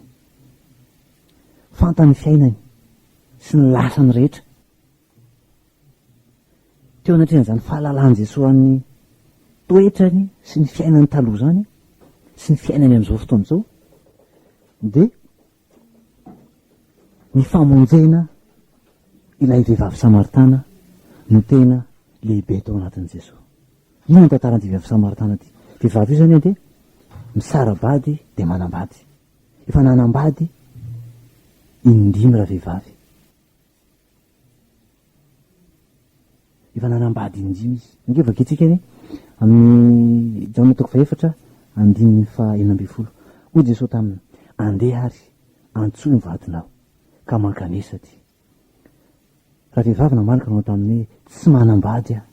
Fantany ny fiainany sy ny lasany rehetra. Teo anatrehan'izany fahalalan'i Jesoa ny toetrany sy ny fiainany taloha izany sy ny fiainany amin'izao fotoana izao dia ny famonjena ilay vehivavy samaritana no tena lehibe tao anatin'i Jesoa. Inona ny tantaran'ity vehivavy samaritana ity? Vehivavy io zany dia misara-bady dia manambady. Efa nanambady indimy ravehivavy. Efa nanambady indimy izy. Ange vakintsika ny amin'ny Jaona toko fahefatra andininy faha 16. Hoy Jesoa taminy, Andeha ary, antsoy ny vadinao, ka mankanesa aty. Ravehivavy namaly ka nanao taminy hoe, Tsy manambady aho.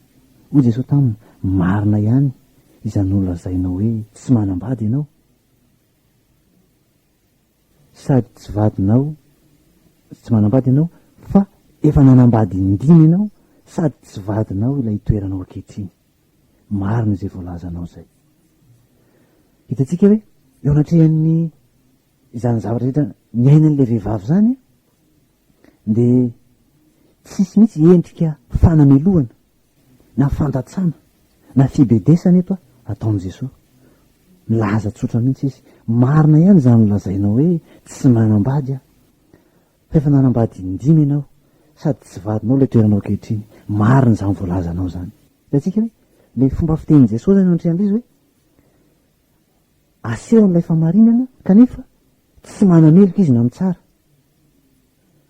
Hoy Jesoa taminy, Marina ihany izany nolazainao hoe tsy manambady ianao, sady tsy vadinao, tsy manambady ianao, fa efa nanambady indimy ianao, sady tsy vadinao ilay itoeranao ankehitriny. Marina izay voalazanao izay. Hitantsika hoe eo anatrehan'ny izany zavatra rehetra niainan'ilay vehivavy izany dia tsisy mihitsy endrika fanamelohana na fandatsana na fibedesana eto ataon'i Jesoa. Milaza tsotra mihitsy izy, marina ihany izany lazainao hoe tsy manambady aho. Fa efa nanambady indimy ianao sady tsy vadinao ilay toeranao ankehitriny. Marina izany voalazanao izany. Hitantsika hoe ilay fomba fitenin'i Jesoa izany eo anatrehan'izy hoe aseho an'ilay famarinana kanefa tsy manameloka izy na mitsara.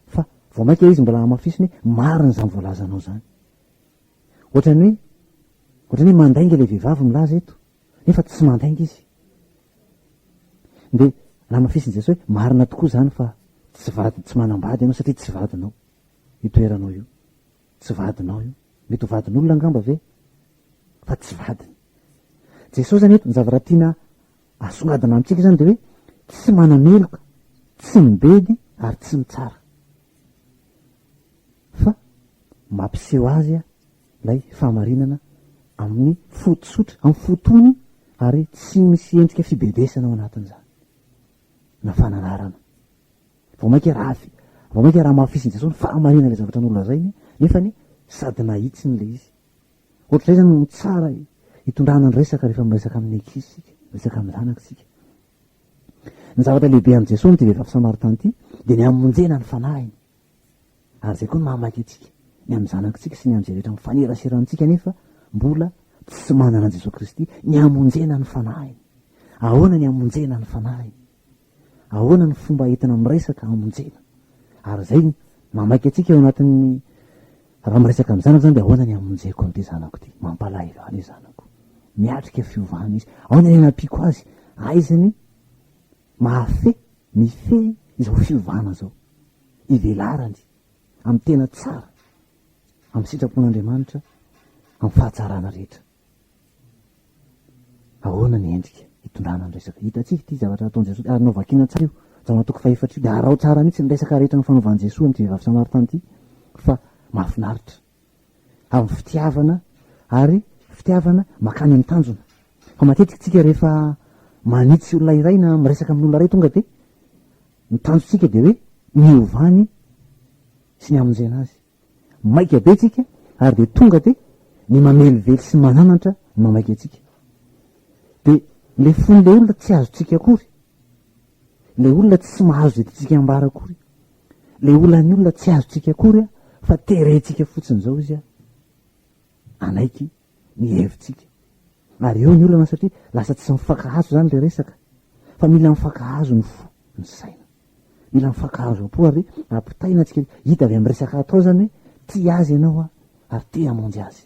Fa vao mainka izy mbola hamafisiny hoe marina izany voalazanao izany. Ohatran'ny hoe ohatran'ny hoe mandainga ilay vehivavy milaza eto nefa tsy mandainga izy. Dia namafisin'i Jesoa hoe marina tokoa izany fa tsy vady tsy manambady ianao satria tsy vadinao io toeranao io. Tsy vadinao io. Mety ho vadin'olona angamba ve? Fa tsy vadiny. Jesoa izany eto ny zavatra tiana asongadina amintsika izany dia hoe tsy manameloka, tsy mibedy ary tsy mitsara. Fa mampiseho azy ilay fahamarinana amin'ny fo tsotra, amin'ny fo tony ary tsy misy endrika fibedesana ao anatin'izany na fananarana. Vao mainka raha vao mainka raha hamafisin'i Jesosy ny fahamarinana ilay zavatra nolazainy nefa anie sady nahitsiny ilay izy. Ohatr'izay izany no tsara hitondrana ny resaka rehefa miresaka amin'ny ankizy isika, miresaka amin'ny zanaka isika. Ny zavatra lehibe amin'i Jesosy amin'ity vehivavy samaritana ity dia ny hamonjena ny fanahiny. Ary izay koa no mahamaika antsika, ny amin'ny zanakitsika sy ny amin'izay rehetra mifanerasera amintsika nefa mbola tsy manana an'i Jesosy Kristy, ny hamonjena ny fanahiny. Ahoana ny hamonjena ny fanahiny? Ahoana ny fomba entina miresaka hamonjena? Ary izay no mahamaika antsika eo anatin'ny raha miresaka amin'ny zanako izany dia ahoana ny hamonjeko an'ity zanako ity? Mampalahelo ahy ilay zanako. Miatrika fiovana izy. Ahoana ny hanampiako azy? Aiza ny mahafehy, mifehy izao fiovana izao? Ivelarany amin'ny tena tsara, amin'ny sitrapon'Andriamanitra, amin'ny fahatsarana rehetra. Ahoana ny endrika hitondrana ny resaka? Hitantsika ity zavatra nataon'i Jesoa ary novakiana tsara io Jaona toko fahefatra io dia araho tsara mihitsy ny resaka rehetra nifanaovan'i Jesoa amin'ity vehivavy samaritana ity fa mahafinaritra. Amin'ny fitiavana ary fitiavana makany amin'ny tanjona. Fa matetika tsika rehefa manitsy olona iray na miresaka amin'olona iray tonga dia ny tanjontsika dia hoe ny hiovany sy ny hamonjena azy. Maika be tsika ary dia tonga dia ny mamelively sy mananatra no mamaika antsika. Dia ilay fon'ilay olona tsy azontsika akory. Ilay olona tsy mahazo izay tiantsika ambara akory. Ilay olan'ny olona tsy azontsika akory fa terentsika fotsiny izao izy hanaiky ny hevitsika. Ary eo ny olana satria lasa tsy mifankahazo izany ilay resaka fa mila mifankahazo ny fo, ny saina. Mila mifankahazo am-po ary ampitaina antsika, hita avy amin'ny resaka atao izany hoe tia azy ianao ary te hamonjy azy.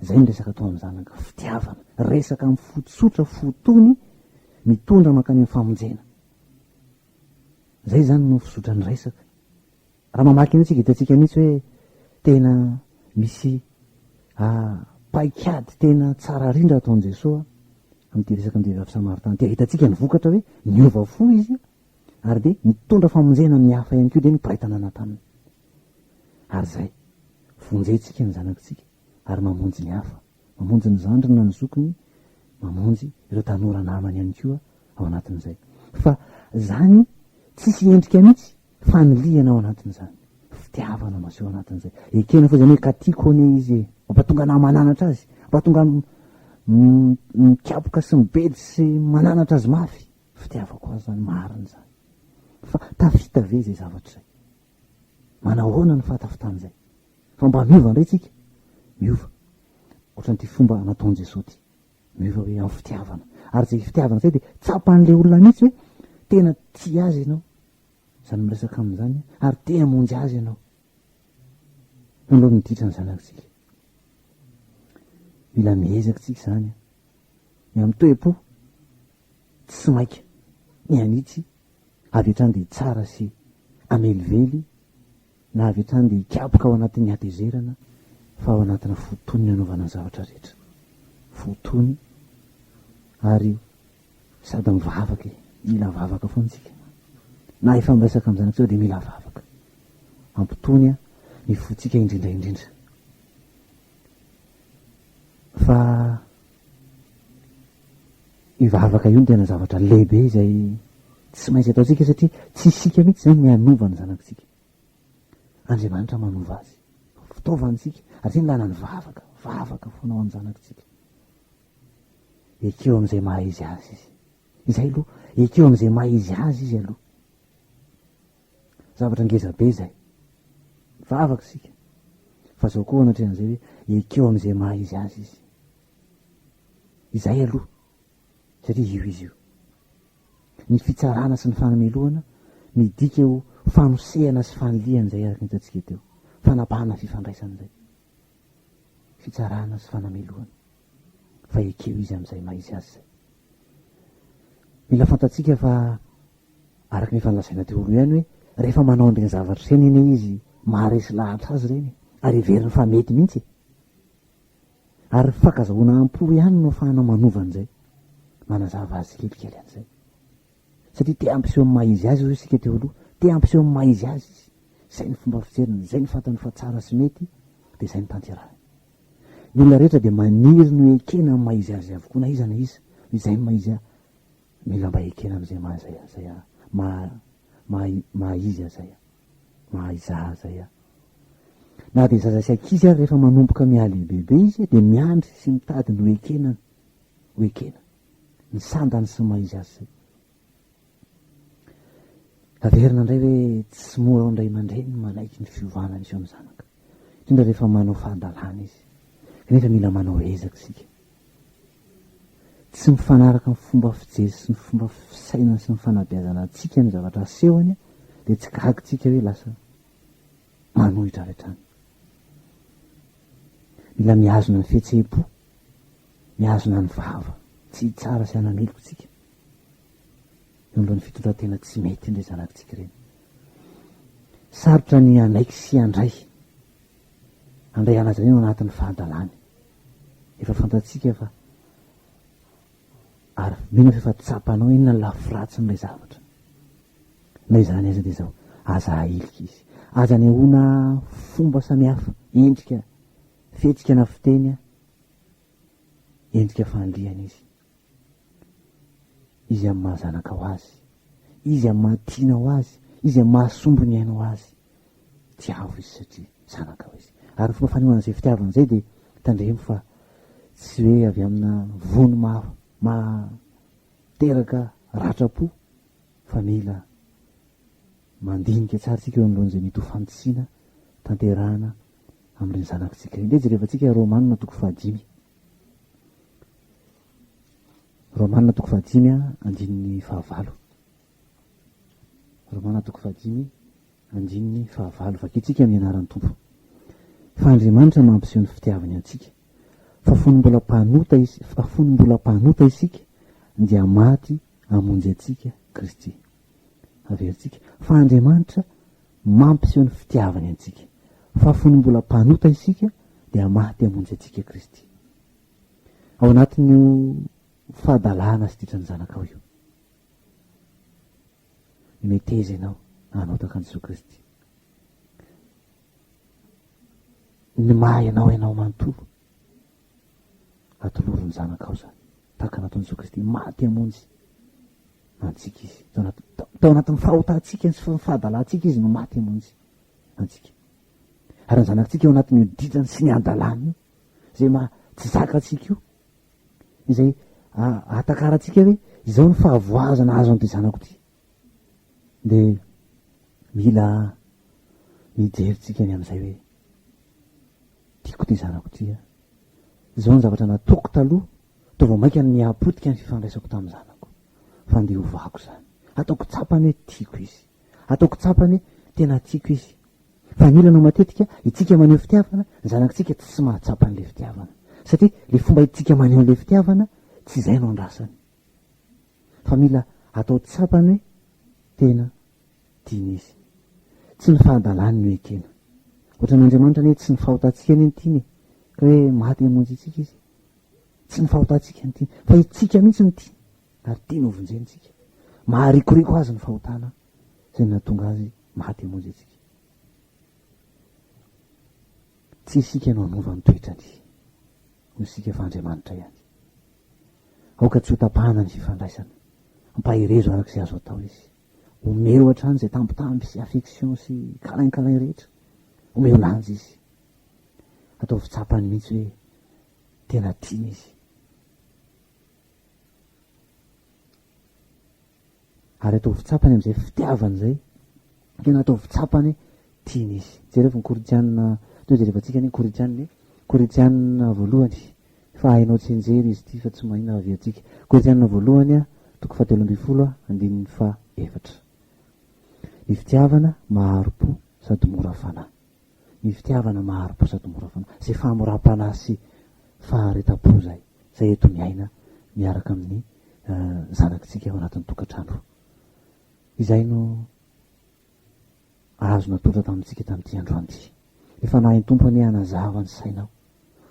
Izay ny resaka atao amin'ny zanaka, fitiavana, resaka amin'ny fo tsotra, fo tony, mitondra mankany amin'ny famonjena. Izay izany no fizotran'ny resaka. Raha mamaky an'io tsika hitantsika mihitsy hoe tena misy paikady tena tsara rindra ataon'i Jesoa amin'ity resaka amin'ny vehivavy samaritana ity. Hitantsika ny vokatra hoe niova fo izy ary dia nitondra famonjena amin'ny hafa ihany koa dia ny mpiray tanàna taminy. Ary izay, vonjentsika ny zanakitsika ary mamonjy ny hafa, mamonjy ny zandriny na ny zokiny, mamonjy ireo tanora namany ihany koa ao anatin'izay. Fa izany tsisy endrika mihitsy Fanilihana ao anatin'izany. Fitiavana no aseho anatin'izay. Ekena fa izany hoe ka tiako anie izy e. Mampatonga anah mananatra azy. Mampatonga ahy mikapoka sy mibedy sy mananatra azy mafy. Fitiavako azy izany, marina izany. Fa tafita ve izay zavatra izay? Manahoana ny fahatafitan'izay? Fa mba miova indray tsika? Miova. Ohatran'ity fomba nataon'i Jesoa ity. Miova hoe amin'ny fitiavana. Ary izay fitiavana izay dia tsapan'ilay olona mihitsy hoe tena tia azy ianao. Izany miresaka aminy izany ary te hamonjy azy ianao. Io aloha no ditra ny zanakitsika. Mila miezaka tsika izany. Ny amin'ny toe-po. Tsy maika ny hanitsy avy hatrany dia hitsara sy hamelively na avy hatrany dia hikapoka ao anatin'ny hatezerana fa ao anatina fo tony ny hanaovana ny zavatra rehetra. Fo tony ary sady mivavaka e! Mila vavaka foana isika. Na efa miresaka amin'ny zanakitsika dia mila vavaka. Ampitony ny fontsika indrindra indrindra. Fa io vavaka io no tena zavatra lehibe izay tsy maintsy ataontsika satria tsy isika mihitsy izany ny hanova ny zanakitsika. Andriamanitra manova azy. Fitaovantsika. Ary izay ny lalan'ny vavaka. Vavaka foana ho an'ny zanakitsika. Ekeo amin'izay maha izy azy izy. Izay aloha. Ekeo amin'izay maha izy azy izy aloha. Zavatra ngeza be izay. Mivavaka isika. Fa izao koa anatrehan'izay hoe ekeo amin'izay maha izy azy izy. Izay aloha. Satria io izy io. Ny fitsarana sy ny fanamelohana midika ho fanosehana sy fanilihana izay araka ny hitantsika teo. Fanapahana fifandraisana izay. Fitsarana sy fanamelohana. Fa ekeo izy amin'izay maha izy azy izay. Mila fantatsika fa araka ny efa nolazaina teo aloha ihany hoe rehefa manao an'ireny zavatra ireny anie izy maharesy lahatra azy ireny ary heveriny fa mety mihitsy e. Ary fankazahoana am-po ihany no ahafahana manova an'izay. Manazava azy kelikely an'izay. Satria te hampiseho ny maha izy azy hoy isika teo aloha, te hampiseho ny maha izy azy izy. Izay ny fomba fijeriny, izay ny fantany fa tsara sy mety, dia izay no tanterahiny. Ny olona rehetra dia maniry ny ho ekena amin'ny maha izy azy avokoa na iza na iza, izay ny maha izy ahy. Mila mba ekena amin'izay maha izay ahy izay aho, maha maha maha izy ahy izay aho, maha izaho izay aho. Na dia zaza sy ankizy ary rehefa manomboka mihalehibebe izy dia miandry sy mitady ny ho ekena ho ekena. Ny sandany sy ny maha izy azy izay. Averina indray hoe tsy mora ao an-dray aman-dreny ny manaiky ny fiovana misy eo amin'ny zanaka. Indrindra rehefa manao fahadalana izy. Kanefa mila manao ezaka isika. Tsy mifanaraka amin'ny fomba fijery sy ny fomba fisainana sy ny fanabeazana antsika ny zavatra asehony dia tsy gaga isika hoe lasa manohitra avy hatrany. Mila mihazona ny fihetseham-po, mihazona ny vava, tsy hitsara sy hanameloka isika. Eo anoloan'ny fitondran-tena tsy mety indray zanakitsika ireny. Sarotra ny hanaiky sy handray handray anazy ireny ao anatin'ny fahadalany. Efa fantatsika fa ary mino aho fa efa tsapanao inona ny lafy ratsin'ilay zavatra. Na izany aza dia izao, aza ahilika izy. Aza anehoana fomba samihafa, endrika, fihetsika na fiteny, endrika fanilihana izy. Izy amin'ny maha zanakao azy, izy amin'ny maha tianao azy, izy amin'ny maha sombiny ainao azy. Tiavo izy satria zanakao izy. Ary ny fomba fanehoana izay fitiavana izay dia tandremo fa tsy hoe avy amina vono maha maha-teraka ratram-po fa mila mandinika tsara isika eo anoloan'izay mety ho fanitsiana tanterahana amin'ireny zanakitsika ireny. Ndeha jerevantsika Romana toko fahadimy. Romana toko fahadimy andininy fahavalo. Romana toko fahadimy andininy fahavalo. Vakintsika amin'ny anaran'ny Tompo. Fa Andriamanitra mampiseho ny fitiavany antsika, fa fony mbola mpanota isika, fa fony mbola mpanota isika dia maty hamonjy antsika Kristy. Averintsika, fa Andriamanitra mampiseho ny fitiavany antsika, fa fony mbola mpanota isika dia maty hamonjy antsika Kristy. Ao anatin'io fahadalana sy ditran'ny zanakao io. Ny meteza ianao hanao tahaka an'i Jesoa Kristy. Ny maha ianao ianao manontolo. Atolory ny zanakao izany. Tahaka nataon'i Jesoa Kristy. Maty hamonjy antsika izy. Tao anatin'ny fahotantsika sy fahadalantsika izy no maty hamonjy antsika. Ary ny zanakitsika ao anatin'io ditrany sy ny hadalany io, izay maha tsy zakantsika io, izay ahatakarantsika hoe izao ny fahavoazana azo an'ity zanako ity, dia mila mijery tsika ny amin'izay hoe tiako ity zanako ity a. Izao ny zavatra nataoko taloha, toa vao mainka nihapotika ny fifandraisako tamin'ny zanako. Fa andeha hovako izany. Ataoko tsapany hoe tiako izy. Ataoko tsapany hoe tena tiako izy. Fa ny olana matetika, itsika maneho fitiavana, ny zanakitsika tsy mahatsapa an'ilay fitiavana. Satria ilay fomba itsika maneho an'ilay fitiavana, tsy izay no andrasany. Fa mila atao tsapany hoe tena tiana izy. Tsy ny fahadalany no ekena. Ohatran'Andriamanitra anie tsy ny fahotantsika anie no tiany e. Ka hoe maty hamonjy antsika izy. Tsy ny fahotantsika no tiany, fa itsika mihitsy no tiany ary tiany hovonjena isika. Maharikoriko azy ny fahotana izay nahatonga azy maty hamonjy antsika. Tsy isika no hanova ny toetrany, hoy isika fa Andriamanitra ihany. Aoka tsy hotapahana ny fifandraisana. Ampaherezo araka izay azo atao izy. Omeo hatrany izay tambitamby sy affection sy câlin câlin rehetra. Omeo lanja izy. Ataovy tsapany mihitsy hoe tena tiana izy. Ary ataovy tsapany amin'izay fitiavana izay, tena ataovy tsapany hoe tiana izy. Jerevo ny Korintiana, teo jerevantsika anie ny Korintiana e. Korintiana voalohany, fa hainao tsianjery izy ity fa tsy mahina avy antsika. Korintiana voalohany, toko fahatelo ambinifolo, andininy faha efatra. Ny fitiavana mahari-po sady mora fanahy. Ny fitiavana mahari-po sady mora fanahy. Izay fahamoram-panahy sy faharetam-po izay, izay eto miaina miaraka amin'ny zanakitsika ao anatin'ny tokantrano. Izay no azo natolotra tamintsika tamin'ity androany ity. Ny Fanahin'ny Tompo anie hanazava ny sainao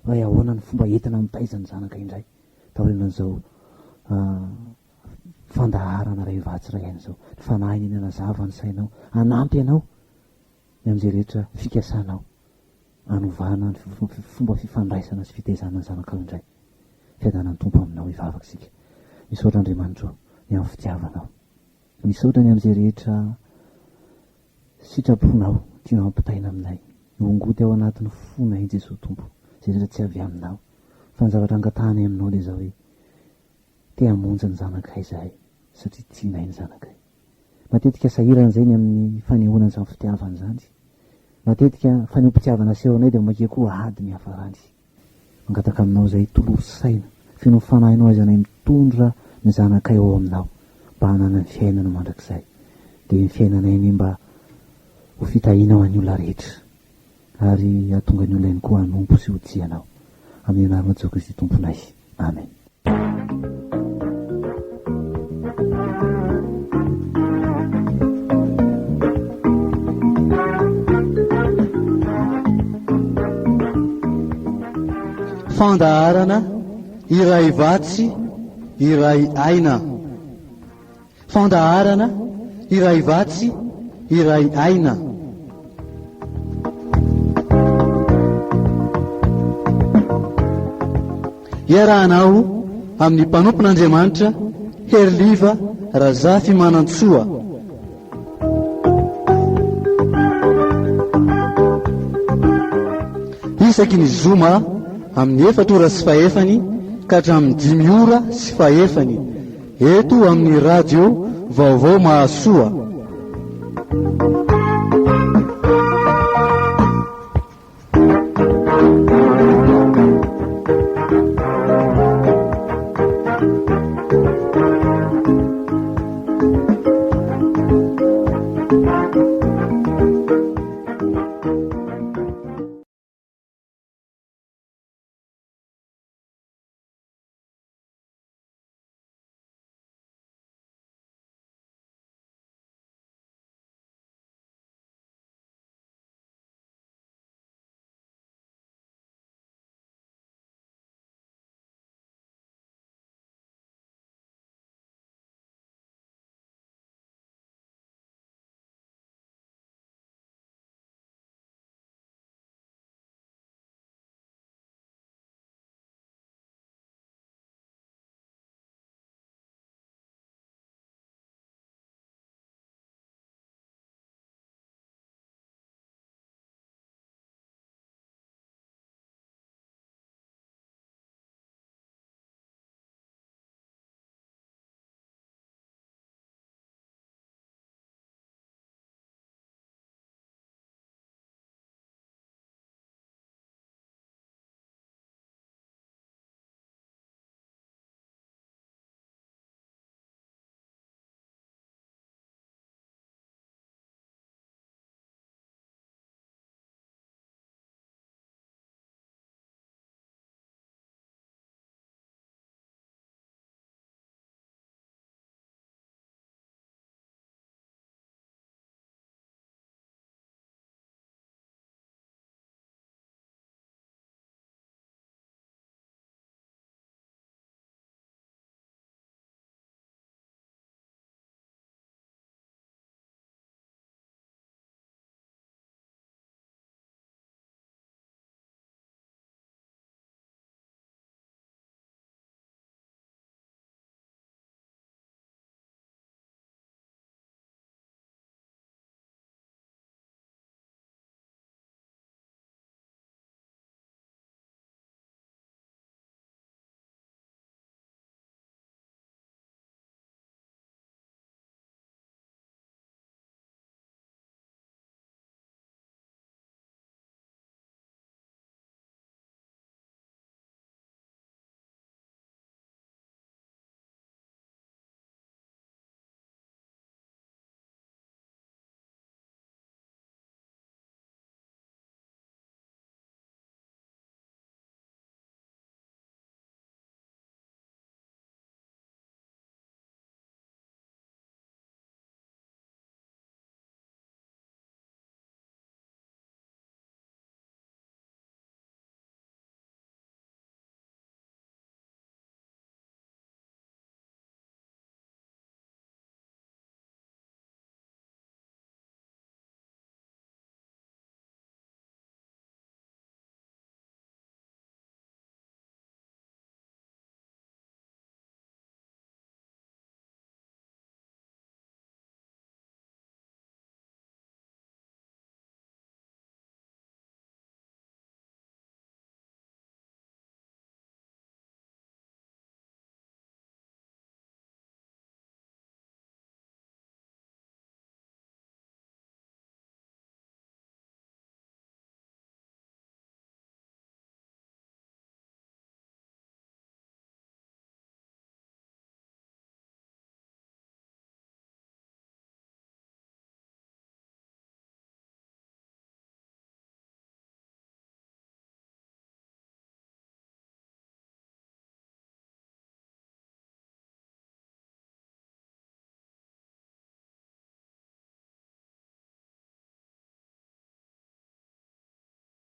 hoe ahoana ny fomba entina mitaiza ny zanaka indray taorianan'izao fandaharana iray vatsy iray aina izao. Ny Fanahiny anie hanazava ny sainao, hanampy anao ny amin'izay rehetra fikasanao hanovana ny fomba fifandraisana sy fitaizana ny zanakao indray. Fiadanan'ny Tompo aminao hivavaka isika. Misaotra Andriamanitra o, ny amin'ny fitiavanao. Misaotra ny amin'izay rehetra sitraponao tianao hampitaina aminay. Hongoty ao anatin'ny fonay Jesoa Tompo, izay rehetra tsy avy aminao. Fa ny zavatra angatahanay aminao dia izao hoe, Te hamonjy ny zanakay izahay satria tianay ny zanakay. Matetika sahirana izay ny amin'ny fanehoana an'izany fitiavana izany. Matetika fanehoam-pitiavana asehonay dia vao mainka koa ady ny hiafarany. Mangataka aminao izay tolory saina, feno ny fanahinao aizanay mitondra ny zanakay ao aminao mba hananany fiainana mandrakizay. Dia ny fiainanay anie mba ho fitahiana ho an'ny olona rehetra ary hahatonga ny olona ihany koa hanompo sy ho tia anao. Amin'ny anaranao Jesoa Kristy Tomponay. Amen. Fandaharana iray vatsy iray aina. Fandaharana iray vatsy iray aina. Iarahanao amin'ny mpanompon'Andriamanitra Heriliva Razafimanantsoa. Isaky ny zoma amin'ny efatra ora sy fahefany ka hatramin'ny dimy ora sy fahefany eto amin'ny radio Vaovao Mahasoa.